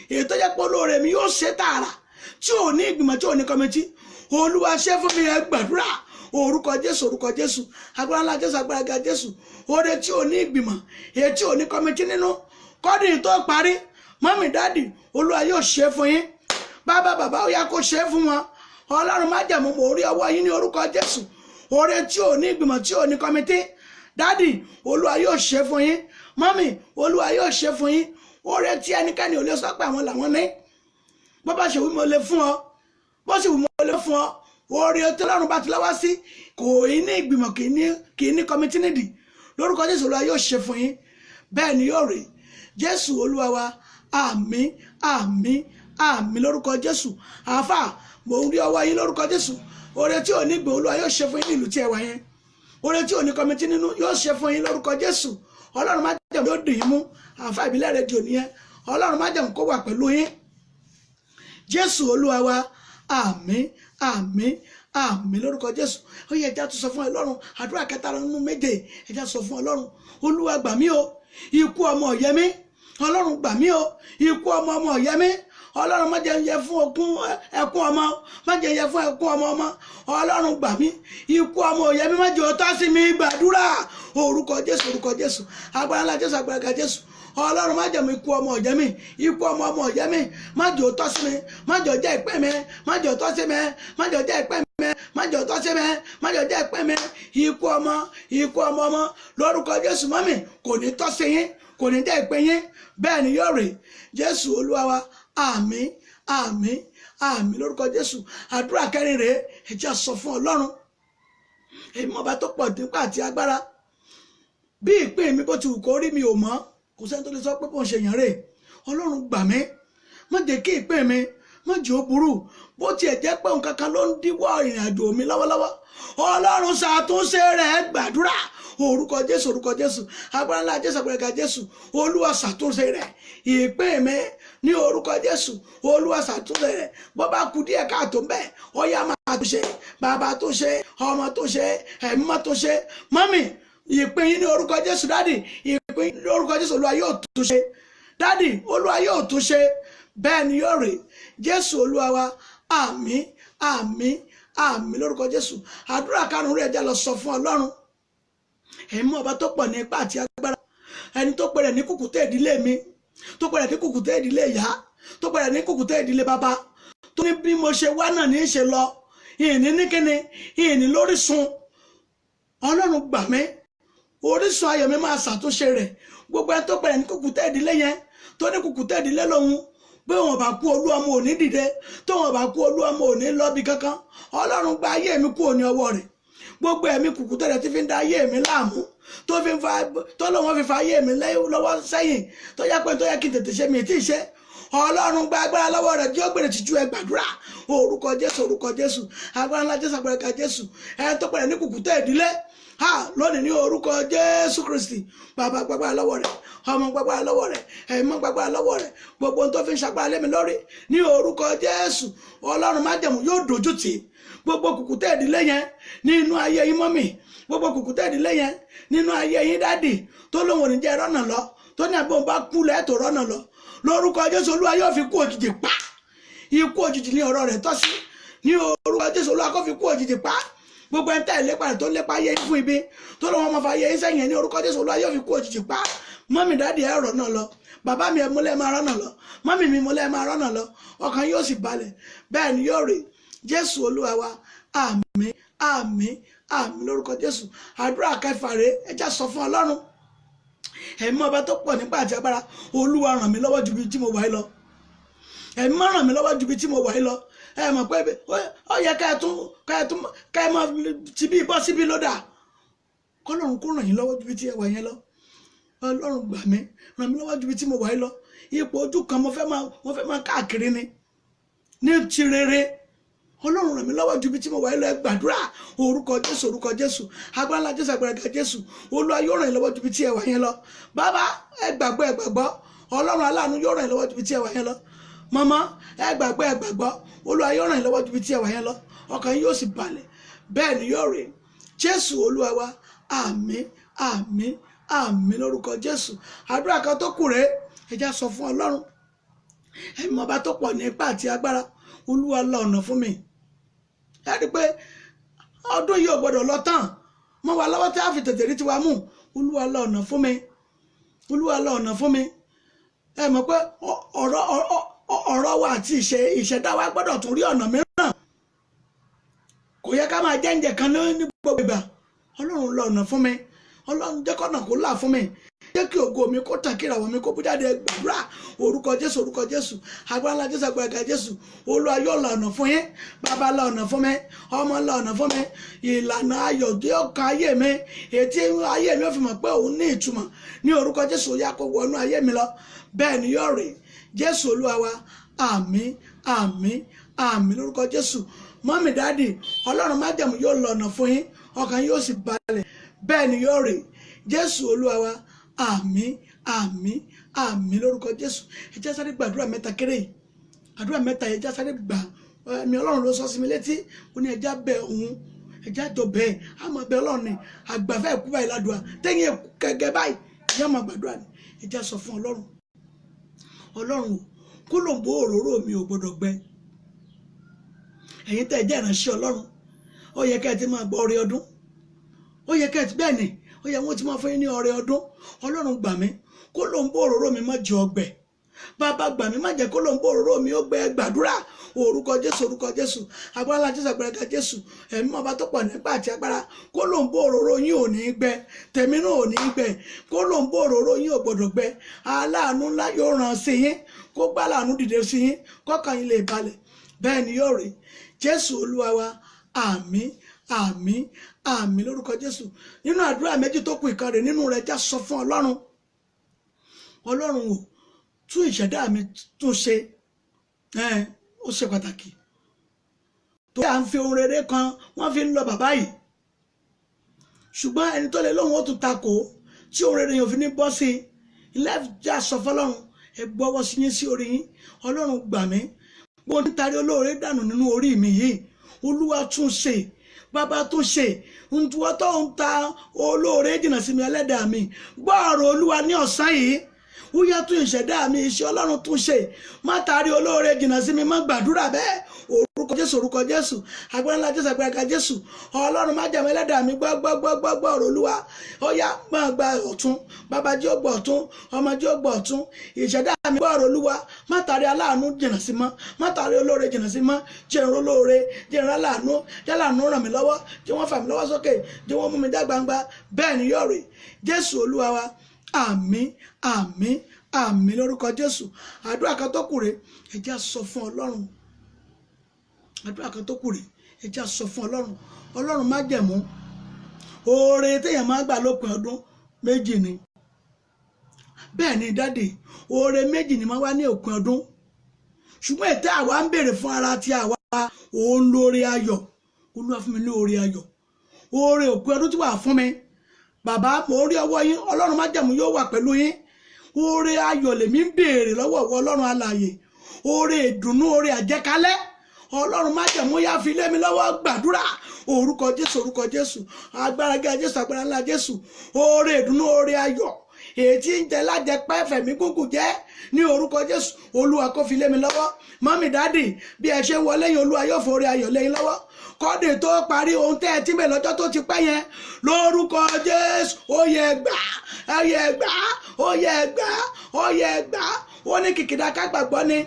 èyí tó jẹ́ pé olóore mi yóò ṣe tààrà, tí ò ní ìgbìmọ̀, tí ò ní committee, Olúwa ṣe fún mi. Ẹ gbàdúrà. Orúkọ Jésù, orúkọ Jésù, agbára ńlá Jésù, agbára ga Jésù, oore tí ò ní ìgbìmọ̀, èyí tí ò ní committee nínú, kọ́dún tó parí, mọ́mì, daddy, Olúwa yóò ṣe fún yín. Bàbá, bàbá, ó yá, kó ṣe fún wọn. Ọlọ́run májẹ̀mú, mò ń rí ọwọ́ yín ní orúkọ Jésù. Oore tí ò ní ìgbìmọ̀, tí ò ní committee, daddy, Olúwa yóò ṣe fún yín. Mọ́mì, Olúwa yóò ṣe fún yín. Oore tí ẹnikẹ́ni ò lè sọ pé àwọn làwọn ní. Bó bá ṣe wí mo lè fún ọ, bó sì wí mo lè fún ọ. Oore tí Ọlọ́run bá ti lọ́wọ́ sí kò í ní ìgbìmọ̀, kì í ní committee nídìí. Lórúkọ Jésù, Olúwa yóò ṣe fún yín. Bẹ́ẹ̀ ni yóò rí. Jésù Olúwa wa. Àmín, àmín, àmín lórúkọ Jésù. Àáfà, mò ń rí ọwọ́ yín lórúkọ Jésù. Oore tí ò ní gbìn, Olúwa yóò ṣe fún yín ní ìlú tí ẹ wà yẹn. Oore tí ò ní committee nínú yóò ṣe fún yín lórúkọ Jésù. Ọlọ́run májẹ̀mú yóò dì yín mú. Àáfà ìbílẹ̀ rédíò nìyẹn. Ọlọ́run májẹ̀mú kó wà pẹ̀lú yín. Jésù Olúwa wa. Àmín, àmín, àmín lórúkọ Jésù. Ó yẹ ẹja tó sọ fún Ọlọ́run. Àdúrà kẹta nínú méje, ẹja sọ fún Ọlọ́run: Olúwa, gbà mí o, ikú ọmọ ò yẹ mí. Ọlọ́run, gbà mí o, ikú ọmọ ọmọ ò yẹ mí. Ọlọ́run, má jẹ́ yẹ fún okun ẹkún ọmọ, má jẹ́ yẹ fún ẹkún ọmọ ọmọ. Ọlọ́run, gbà mí, ikú ọmọ ò yẹ mí, má jẹ́ ó tọ́ sí mi. Gbàdúrà. Orúkọ Jésù, orúkọ Jésù, agbára ńlá Jésù, agbára ga Jésù, Ọlọ́run májẹ̀mú, ikú ọmọ ò yẹ mí, ikú ọmọ ọmọ ò yẹ mí, má jẹ́ ó tọ́ sí mi, má jẹ́ ó jẹ́ ìpín mi, má jẹ́ ó tọ́ sí mi, má jẹ́ ó jẹ́ ìpín mi, má jẹ́ ó tọ́ sí mi, má jẹ́ ó jẹ́ ìpín mi. Ikú ọmọ, ikú ọmọ ọmọ, lórúkọ Jésù, mọ́mì, kò ní tọ́ sí yín, kò ní jẹ́ ìpín yín. Bẹ́ẹ̀ ni yóò rí. Jésù Olúwa wa. Àmín, àmín, àmín lórúkọ Jésù. Àdúrà kẹrin rèé. Ẹ jẹ́ sọ fún Ọlọ́run, èmi ọba tó pọ̀ nípa àti agbára, bí ìpín mi bó ti wù kó rí, mi ò mọ̀. Kò sẹ́ni tó lè sọ pé bó ń ṣe yàn rè. Ọlọ́run, gbà mí, má jẹ́ kí ìpín mi, má jẹ́ ó burú. Bó tiẹ̀ jẹ́ pé nǹkan kan ló ń díwọ́ ìrìn àjò mi lọ́wọ́lọ́wọ́, Ọlọ́run, ṣàtúnṣe rẹ̀. Gbàdúrà. Orúkọ Jésù, orúkọ Jésù, agbára ńlá Jésù, agbára ga Jésù, Olúwa, ṣàtúnṣe rẹ̀, ìpín mi ní orúkọ Jésù. Olúwa, ṣàtúnṣe rẹ̀. Bó bá kú díẹ̀ káàtó ń bẹ̀, ó yá, máa tó ṣe. Bàbá tó ṣe, ọmọ tó ṣe, ẹ̀mí tó ṣe. Mọ́mì, ìpín yín ní orúkọ Jésù. Daddy, ìpín yín ní orúkọ Jésù, Olúwa yóò tún ṣe. Dádì, Olúwa yóò tún ṣe, bẹ́ẹ̀ ni yóò rí. Jésù Olúwa wa, àmín, àmín, àmín lórúkọ Jésù. Àdúrà karùn-ún rẹ̀ jẹ́ lọ sọ fún Ọlọ́run. Ẹ̀mí ọba tó pọ̀ ní ipá àti agbára, ẹni tó pẹ̀rẹ̀ ní kùkùté ìdílé mi, tó pẹ̀rẹ̀ ní kùkùté ìdílé ìyá, tó pẹ̀rẹ̀ ní kùkùté ìdílé bàbá, tó ní bí mo ṣe wá náà ní í ṣe lọ, ìní ní kíni, ìní lórísun. Ọlọ́run gbà mí, orísun ayọ̀ mi máa ṣàtúnṣe rẹ̀. Gbogbo ẹni tó pẹ̀rẹ̀ ní kùkùté ìdílé yẹn, tó ní kùkùté ìdílé lòun, pé wọn bá kú olú ọmọ òní dìde, tó wọn bá kú olú ọmọ òní lọ́bi kankan, Ọlọ́run gba ayé mi kúrò ní ọwọ́ rẹ̀. Gbogbo ẹ̀mí kùkùté rẹ̀ ti fi ń da ayé mi láàmú, tó fi ń fa tó lọ́wọ́ fi fa ayé mi lọ́wọ́ sẹ́yìn, tó yẹ pé tó yẹ kí n tètè ṣe mi tí ì ṣe. Ọlọ́run gba agbára lọ́wọ́ rẹ̀, tí ó gbèrè tìjú ẹ gbàdúrà. Orúkọ Jésù, orúkọ Jésù, agbára ńlá Jésù, agbára ká Jésù. Ẹni tó pẹ̀lẹ́ ní kùkùté ìdílé ha lónìí ní orúkọ Jésù Kristi, bàbá gbàgbára lọ́wọ́ rẹ̀, ọmọ gbàgbára lọ́wọ́ rẹ̀, ẹ̀mọ́ gbàgbára lọ́wọ́ rẹ̀. Gbogbo ohun tó fi ń ṣagbára lé mi lórí ní orúkọ Jésù, Ọlọ́run májẹ̀mú yóò dojú tì í. Gbogbo kùkùté ìdílé yẹn nínú ayé yín mọ́mì, gbogbo kùkùté ìdílé yẹn nínú ayé yín dádì, tó lóun ò ní jẹ́ rọ́nà lọ, tó ní àbí òun bá kú lẹ́ẹ̀tọ́ rọ́nà lọ, lórúkọ Jésù Olúwa yóò fi kú òjijì pa. Ikú òjijì ní ọ̀rọ̀ rẹ̀ tọ́ sí. Ní orúkọ Jésù Olúwa kó fi kú òjijì pa. Gbogbo ẹni tá ìlépa rẹ̀ tó lépa ayé fún ibi, tó lọ́wọ́ máa fa ayé sẹ́yìn ní orúkọ Jésù Olúwa yóò fi kú òjijì pa. Mọ́mì dádì ẹ̀ rọ̀ náà lọ, bàbá mi ẹ̀ múlẹ̀ máa rọ́nà lọ, mọ́mì mi múlẹ̀ máa rọ́nà lọ, ọkàn yóò sì balẹ̀, bẹ́ẹ̀ ni yóò rí. Jésù Olúwa wa, àmín, àmín, àmín lórúkọ Jésù. Àdúrà kẹfà rèé, ẹ já sọ fún Ọlọ́run. Ẹ̀mí ọba tó pọ̀ nípa àti agbára, Olúwa ràn mí lọ́wọ́ ju ibi tí mo wà yìí lọ. Ẹ̀mí má ràn mí lọ́wọ́ ju ibi tí mo wà yìí lọ. Ẹ mọ̀ pé ó yẹ ká ẹ tún ká ẹ mọ ti bí bọ́ síbi lódà. Kọ́lọ́run kó ràn yín lọ́wọ́ ju ibi tí ẹ wà yẹn lọ. Ọlọ́run gbà mí, ràn mí lọ́wọ́ ju ibi tí mo wà yìí lọ. Ipò ojú kan mo fẹ́ máa káàkiri ni ní ti rere. Ọlọ́run ràn mí lọ́wọ́ ju ibi tí mo wà yìí lọ. Ẹ gbàdúrà. Orúkọ Jésù, orúkọ Jésù, agbára ńlá Jésù, agbára ga Jésù. Olúwa yóò ràn yín lọ́wọ́ ju ibi tí ẹ wà yẹn lọ. Bàbá ẹ gbàgbọ́, ẹ gbàgbọ́, Ọlọ́run aláàánú yóò ràn yín lọ́wọ́ ju ibi tí ẹ wà yẹn lọ. Màmá ẹ gbàgbọ́, ẹ gbàgbọ́, Olúwa yóò ràn yín lọ́wọ́ ju ibi tí ẹ wà yẹn lọ. Ọkàn yín yóò sì balẹ̀, bẹ́ẹ̀ ni yóò rí. Jésù Olúwa wa, àmín, àmín, àmín lórúkọ Jésù. Àdúrà kan tó kù rèé, ẹ já sọ fún Ọlọ́run. Ẹ̀mí ọba tó pọ̀ ní ipá àti agbára, Olúwa la ọ̀nà fún mi. Ẹ rí i pé ọdún yìí ò gbọdọ̀ lọ tán mọ́ wa lọ́wọ́ tí a fi tètè rí tiwa mú. Olúwa la ọ̀nà fún mi, Olúwa la ọ̀nà fún mi. Ẹ mọ̀ pé ọ̀rọ̀ wa àti ìṣẹ̀dá wa gbọ́dọ̀ tún rí ọ̀nà mìíràn. Kò yẹ ká máa jẹ́ǹjẹ̀ kan ní gbogbo ìgbà. Ọlọ́run la ọ̀nà fún mi, Ọlọ́run jẹ́ kọ́nà kó là fún mi, jẹ́ kí ògo mi kó tàn, kí ìràwọ̀ mi kó bú jáde. Gbàdúrà. Orúkọ Jésù, orúkọ Jésù, agbára ńlá Jésù, agbára ga Jésù. Olúwa yóò la ọ̀nà fún yín. Bàbá la ọ̀nà fún mi, ọmọ la ọ̀nà fún mi. Ìlànà ayọ̀ tí ó kan ayé mi, ètí ayé mi ó fi mọ̀ pé òun ní ìtumọ̀ ní orúkọ Jésù. Ó yá kó wọnú ayé mi lọ, bẹ́ẹ̀ ni yóò rí. Jésù Olúwa wa, àmín, àmín, àmín lórúkọ Jésù. Mọ́mì dádì, Ọlọ́run májẹ̀mú yóò la ọ̀nà fún yín, ọkàn yóò sì balẹ̀, bẹ́ẹ̀ ni yóò rí. Jésù Olúwa wa, àmín, àmín, àmín lórúkọ Jésù. Ẹ jẹ́ sáré gbàdúrà mẹ́ta kéré yìí. Àdúrà mẹ́ta yìí, ẹ jẹ́ sáré gbà. Ẹ̀mí Ọlọ́run ló sọ sí mi létí, ó ní ẹ jẹ́ bẹ̀ òun, ẹ jẹ́ àjọ bẹ́ẹ̀, á máa bẹ Ọlọ́run ni. Àgbàfẹ́ ẹ̀kú báyìí ládùá, tẹ́yìn kẹ̀kẹ́ báyìí, ìyá máa gbàdúrà ni. Ẹ jẹ́ sọ fún Ọlọ́run. Ọlọ́run o, kó ló ń bó òróró mi ò gbọdọ̀ gbẹ. Ẹ̀yin tẹ́ ẹ jẹ́ ìránṣẹ́ Ọlọ́run, ó yẹ kẹ́ ẹ ti máa gbọ́ ọrẹ ọdún. Ó yẹ kẹ́ ẹ ti bẹ́ẹ̀ ni, ó yẹ wọ́n ti máa fún yín ní ọrẹ ọdún. Ọlọ́run gbà mí, kó ló ń bó òróró mi má jẹ ọgbẹ́. Bàbá gbà mí, má jẹ́ kó ló ń bó òróró mi ó gbẹ. Gbàdúrà. Orúkọ Jésù, orúkọ Jésù, agbára Jésù, agbára ga Jésù. Ẹ̀mí ọba tó pọ̀ nípa àti agbára, kó ló ń bó òróró yín ò ní gbẹ, tẹ̀mí náà ò ní gbẹ. Kó ló ń bó òróró yín ò gbọdọ̀ gbẹ. Aláàánú ńlá yóò ràn sí yín, kó gbá láàánú dìde sí yín, kọ́kàn yín lè balẹ̀, bẹ́ẹ̀ ni yóò rí. Jésù Olúwa wa, àmín, àmín, àmín lórúkọ Jésù. Nínú àdúrà méjì tó kù ìkan rẹ̀ nínú rẹ̀, já sọ fún Ọlọ́run. Ọlọ́run o, tún ìṣẹ̀dá mi tún ṣe. Ó ṣe pàtàkì. Tó à ń fi ohun rere kan wọ́n fi ń lọ bàbá yìí, ṣùgbọ́n ẹni tó lè lóhun ó tún takò tí ohun rere yẹn ò fi ní bọ́ sí i. Ilé já sọ fọlọ́run, ẹ gbọ́wọ́ sí yín sí orí yín. Ọlọ́run gbà mí, bó ń tarí olóore dànù nínú orí mi yìí, Olúwa tún ṣe, bàbá tún ṣe. Ntúwọ́ tó ń ta olóore jìnnà sí mi, ẹlẹ́dàá mi, gbọ́ ọ̀rọ̀ Olúwa ní ọ̀sán yìí. Ó yá tún ìṣẹ̀dá mi iṣẹ́ Ọlọ́run tún ṣe, má taari olóore jìnnà sí mi, má gbàdúrà bẹ́ẹ̀. Orúkọ Jésù, orúkọ Jésù, agbára ńlá Jésù, agbára ga Jésù. Ọlọ́run májẹ̀mú ẹlẹ́dàá mi, gbọ́ gbọ́ gbọ́ gbọ́ gbọ́ ọ̀rọ̀ Olúwa. Ó yá máa gba ọ̀tún, bàbá jí ó gbọ́ ọ̀tún, ọmọ jí ó gbọ́ ọ̀tún. Ìṣẹ̀dá mi gbọ́ ọ̀rọ̀ Olúwa, má taari aláàánú jìnnà sí mọ́, má taari olóore jìnnà sí mọ́. Jẹ́ n olóore, jẹ́ n aláàánú, jẹ́ aláàánú ràn mí lọ́wọ́, jẹ́ wọ́n fà mí lọ́wọ́ sókè, jẹ́ wọ́n mú mi dá gbangba. Bẹ́ẹ̀ ni yóò rí. Jésù Olúwa wa, àmín, àmín, àmín lórúkọ Jésù. Àdúrà kan tó kù rèé, ẹ jẹ́ á sọ fún Ọlọ́run. Àdúrà kan tó kù rèé, ẹ jẹ́ á sọ fún Ọlọ́run. Ọlọ́run májẹ̀mú, oore téèyàn máa gbà lópin ọdún méjì ni. Bẹ́ẹ̀ ni dádì, oore méjì ni máa wá ní òpin ọdún. Ṣùgbọ́n ètò àwa ń béèrè fún ara tí àwa òun lóore ayọ̀. Olúwa fún mi ní oore ayọ̀, oore òpin ọdún tí wàá fún mi. Bàbá, mo rí ọwọ́ yín, Ọlọ́run májẹ̀mú yóò wà pẹ̀lú yín. Oore ayọ̀ lèmi ń béèrè lọ́wọ́ ọwọ́ Ọlọ́run alààyè, oore ìdùnnú, oore àjẹkálẹ̀. Ọlọ́run májẹ̀mú yá fi lé mi lọ́wọ́. Gbàdúrà. Orúkọ Jésù, orúkọ Jésù, agbára gíga Jésù, agbára ńlá Jésù. Oore ìdùnnú, oore ayọ̀, èyí tí ń jẹ lájẹpẹ́ fẹ̀mí gúngùn jẹ́ ní orúkọ Jésù, Olúwa kó fi lé mi lọ́wọ́. Mọ́mì, dádì, bí ẹ ṣe ń wọlé yín, Olúwa yóò forí ayọ̀ lé yín lọ́wọ́. Kọ́dé tó parí, ohun tẹ́ ẹ ti mẹ́ lọ́jọ́ tó ti pẹ́ yẹn, lórúkọ Jésù, ó yẹ gbà, ó yẹ gbà, ó yẹ gbà, ó yẹ gbà. Ó ní kìkìdá ká gbàgbọ́ ni.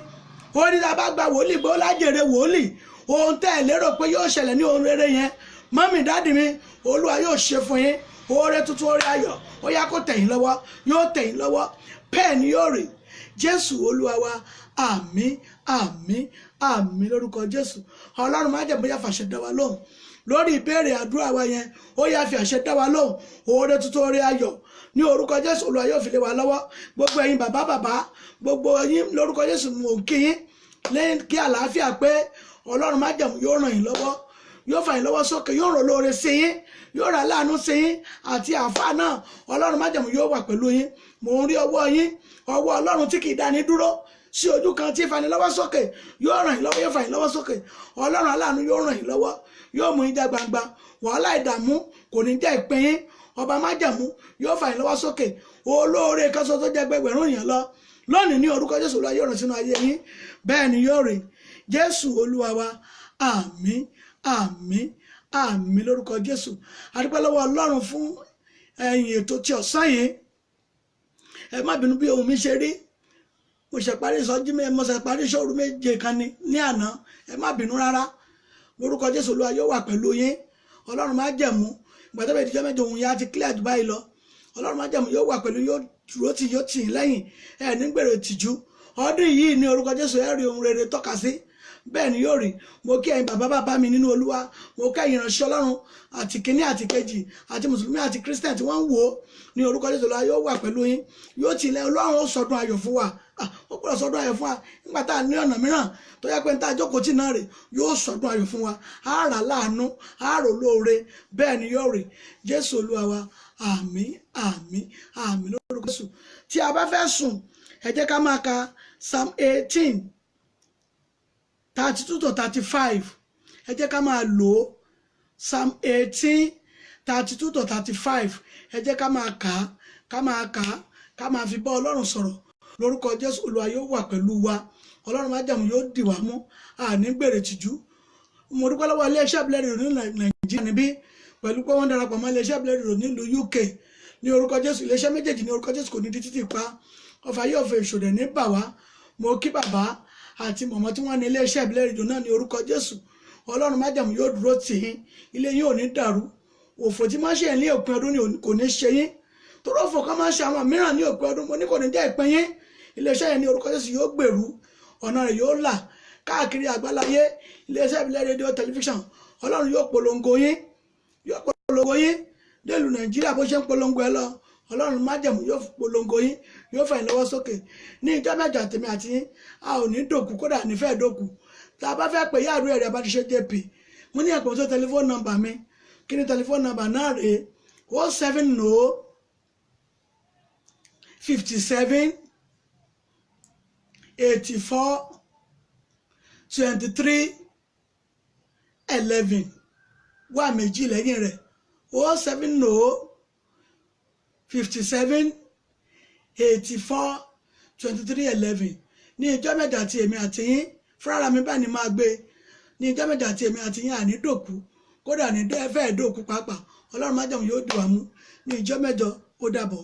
Ó ní tá a bá gba wòlíì gbọ́ lájèrè wòlíì. Ohun tẹ́ ẹ lérò pé yóò ṣẹlẹ̀ ní ohun rere yẹn, mọ́mì, dádì mi, Olúwa yóò ṣe fún yín. Oore tuntun, oore ayọ̀, ó yá kó tẹ̀yìn lọ́wọ́, yóò tẹ̀yìn lọ́wọ́. Bẹ́ẹ̀ ni yóò rí. Jésù Olúwa wa, àmín, àmín, àmín lórúkọ Jésù. Ọlọ́run májẹ̀mú yá fàṣẹ dá wa lóhùn lórí ìbéèrè àdúrà wa yẹn. Ó yá fi àṣẹ dá wa lóhùn. Oore tuntun, oore ayọ̀ ní orúkọ Jésù, Olúwa yóò fi lé wa lọ́wọ́. Gbogbo ẹ̀yin bàbá bàbá, gbogbo yín lórúkọ Jésù, mò ń kí yín lẹ́yìn kí àlàáfíà pé Ọlọ́run májẹ̀mú yóò ràn yín lọ́wọ́, yóò fà yín lọ́wọ́ sókè, yóò ràn lóore sí yín, yóò rà láàánú sí yín, àti àáfàá náà. Ọlọ́run májẹ̀mú yóò wà pẹ̀lú yín. Mò ń rí ọwọ́ yín, ọwọ́ Ọlọ́run tí kì í dáni dúró sí ojú kan, tí fani lọ́wọ́ sókè, yóò ràn yín lọ́wọ́, yóò fà yín lọ́wọ́ sókè. Ọlọ́run aláàánú yóò ràn yín lọ́wọ́, yóò mú yín já gbangba. Wàhálà, ìdààmú kò ní jẹ́ ìpín yín. Ọba májẹ̀mú yóò fà yín lọ́wọ́ sókè. Olóore kan ṣoṣo tó jẹ́ gbẹgbẹ̀rún èèyàn lọ lónìí ní orúkọ Jésù, Olúwa yóò ràn sínú ayé yín. Bẹ́ẹ̀ ni yóò rí. Jésù Olúwa wa, àmín, àmín, àmín lórúkọ Jésù. A dúpẹ́ lọ́wọ́ Ọlọ́run fún ẹ̀yìn ètò tí ọ̀sán yìí. Ẹ má bínú bí ohun mi ṣe rí. Mo ṣe parí ìsọjí mi, mo ṣe parí ìṣòro méje kan ní àná. Ẹ má bínú rárá. Lórúkọ Jésù, Olúwa yóò wà pẹ̀lú yín. Ọlọ́run májẹ̀mú, ìgbà tó bẹ̀ díjọ́ mẹ́jọ, òun yá ti clear jù báyìí lọ. Ọlọ́run májẹ̀mú yóò wà pẹ̀lú, yóò dúró tì, yóò tì í lẹ́yìn. Ẹ ní gbèrò tìjú. Ọdún yìí ní orúkọ Jésù, ẹ rí ohun rere tọ́ka sí. Bẹ́ẹ̀ ni yóò rí. Mo kí ẹ̀yin bàbá bàbá mi nínú Olúwa, mo kí ẹ̀yin ìránṣẹ́ Ọlọ́run, àti kínní àti kejì, àti mùsùlùmí àti Christian tí wọ́n ń wò ó ní orúkọ Jésù. Olúwa yóò wà pẹ̀lú yín, yóò tilẹ̀. Ọlọ́run ó sọdún ayọ̀ fún wa. Ó gbọ́dọ̀ sọdún ayọ̀ fún wa nígbà tá a ní ọ̀nà mìíràn tó yẹ pé ní tá a jókòó tì náà rè. Yóò sọdún ayọ̀ fún wa, á rà láàánú, á rò lóore. Bẹ́ẹ̀ ni yóò rí. Jésù Olúwa wa, àmín, àmín, àmín lórúkọ Jésù. Tí a bá fẹ́ sùn, ẹ jẹ́ ká máa ka Psalm 18:32 to 35. Ẹ jẹ́ ká máa lò ó. Psalm 18:32 to 35. Ẹ jẹ́ ká máa kà á, ká máa kà á, ká máa fi bá Ọlọ́run sọ̀rọ̀. Lórúkọ Jésù, Olúwa yóò wà pẹ̀lú wa. Ọlọ́run májẹ̀mú yóò dì wá mú, àní gbèrè tìjú. Mo dúpẹ́ lọ́wọ́ iléeṣẹ́ ìbílẹ̀ rẹ̀ ní Nàìjíríà níbí, pẹ̀lú pé wọ́n darapọ̀ mọ́ iléeṣẹ́ ìbílẹ̀ rẹ̀ nílùú UK. Ní orúkọ Jésù, iléeṣẹ́ méjèèjì ní orúkọ Jésù kò ní di títì pa. Ọfà yóò fẹ́ ìṣòdẹ̀ ní bà wá. Mo kí bàbá àti mọ̀mọ́ tí wọ́n ní iléeṣẹ́ ìbílẹ̀ rédíò náà ní orúkọ Jésù. Ọlọ́run májẹ̀mú yóò dúró tì yín, ilé yín ò ní dàrú. Òfò tí máa ń ṣe ní òpin ọdún kò ní ṣe yín, torí òfò kan máa ń ṣe àwọn mìíràn ní òpin ọdún. Mo ní kò ní jẹ́ ìpín yín. Iléeṣẹ́ yẹn ní orúkọ Jésù yóò gbèrú, ọ̀nà rẹ̀ yóò là káàkiri àgbáláyé. Iléeṣẹ́ ìbílẹ̀ rédíò tẹlifíṣàn, Ọlọ́run yóò polongo yín, yóò polongo yín délùú Nàìjíríà bó ṣe ń polongo ẹ lọ. Ọlọ́run májẹ̀mú yóò polongo yín, yóò fà yín lọ́wọ́ sókè. Ní ìjọ mẹ́jọ, àtẹ̀mí àti yín, a ò ní dòkú, kódà nífẹ̀ẹ́ dòkú. Tá a bá fẹ́ pè yáàrú ẹ̀rẹ́ bá ti ṣe jp, mo ní ẹ̀pọ̀ tó tẹlifóònù nọ́mbà mi. Kí ni tẹlifóònù nọ́mbà náà rèé? 070 57 84 23 11. Wà méjì lẹ́yìn rẹ̀: 070 57 84. 23:11. Ní ìjọ mẹ́jọ àti èmi àti yín fúnra mi bá ní máa gbé. Ní ìjọ mẹ́jọ àti èmi àti yín àní dòkú, kódà ní fẹ́ẹ̀ dòkú pàápàá. Ọlọ́run májẹ̀mú yóò dì wá mú ní ìjọ mẹ́jọ. Ó dàbọ̀.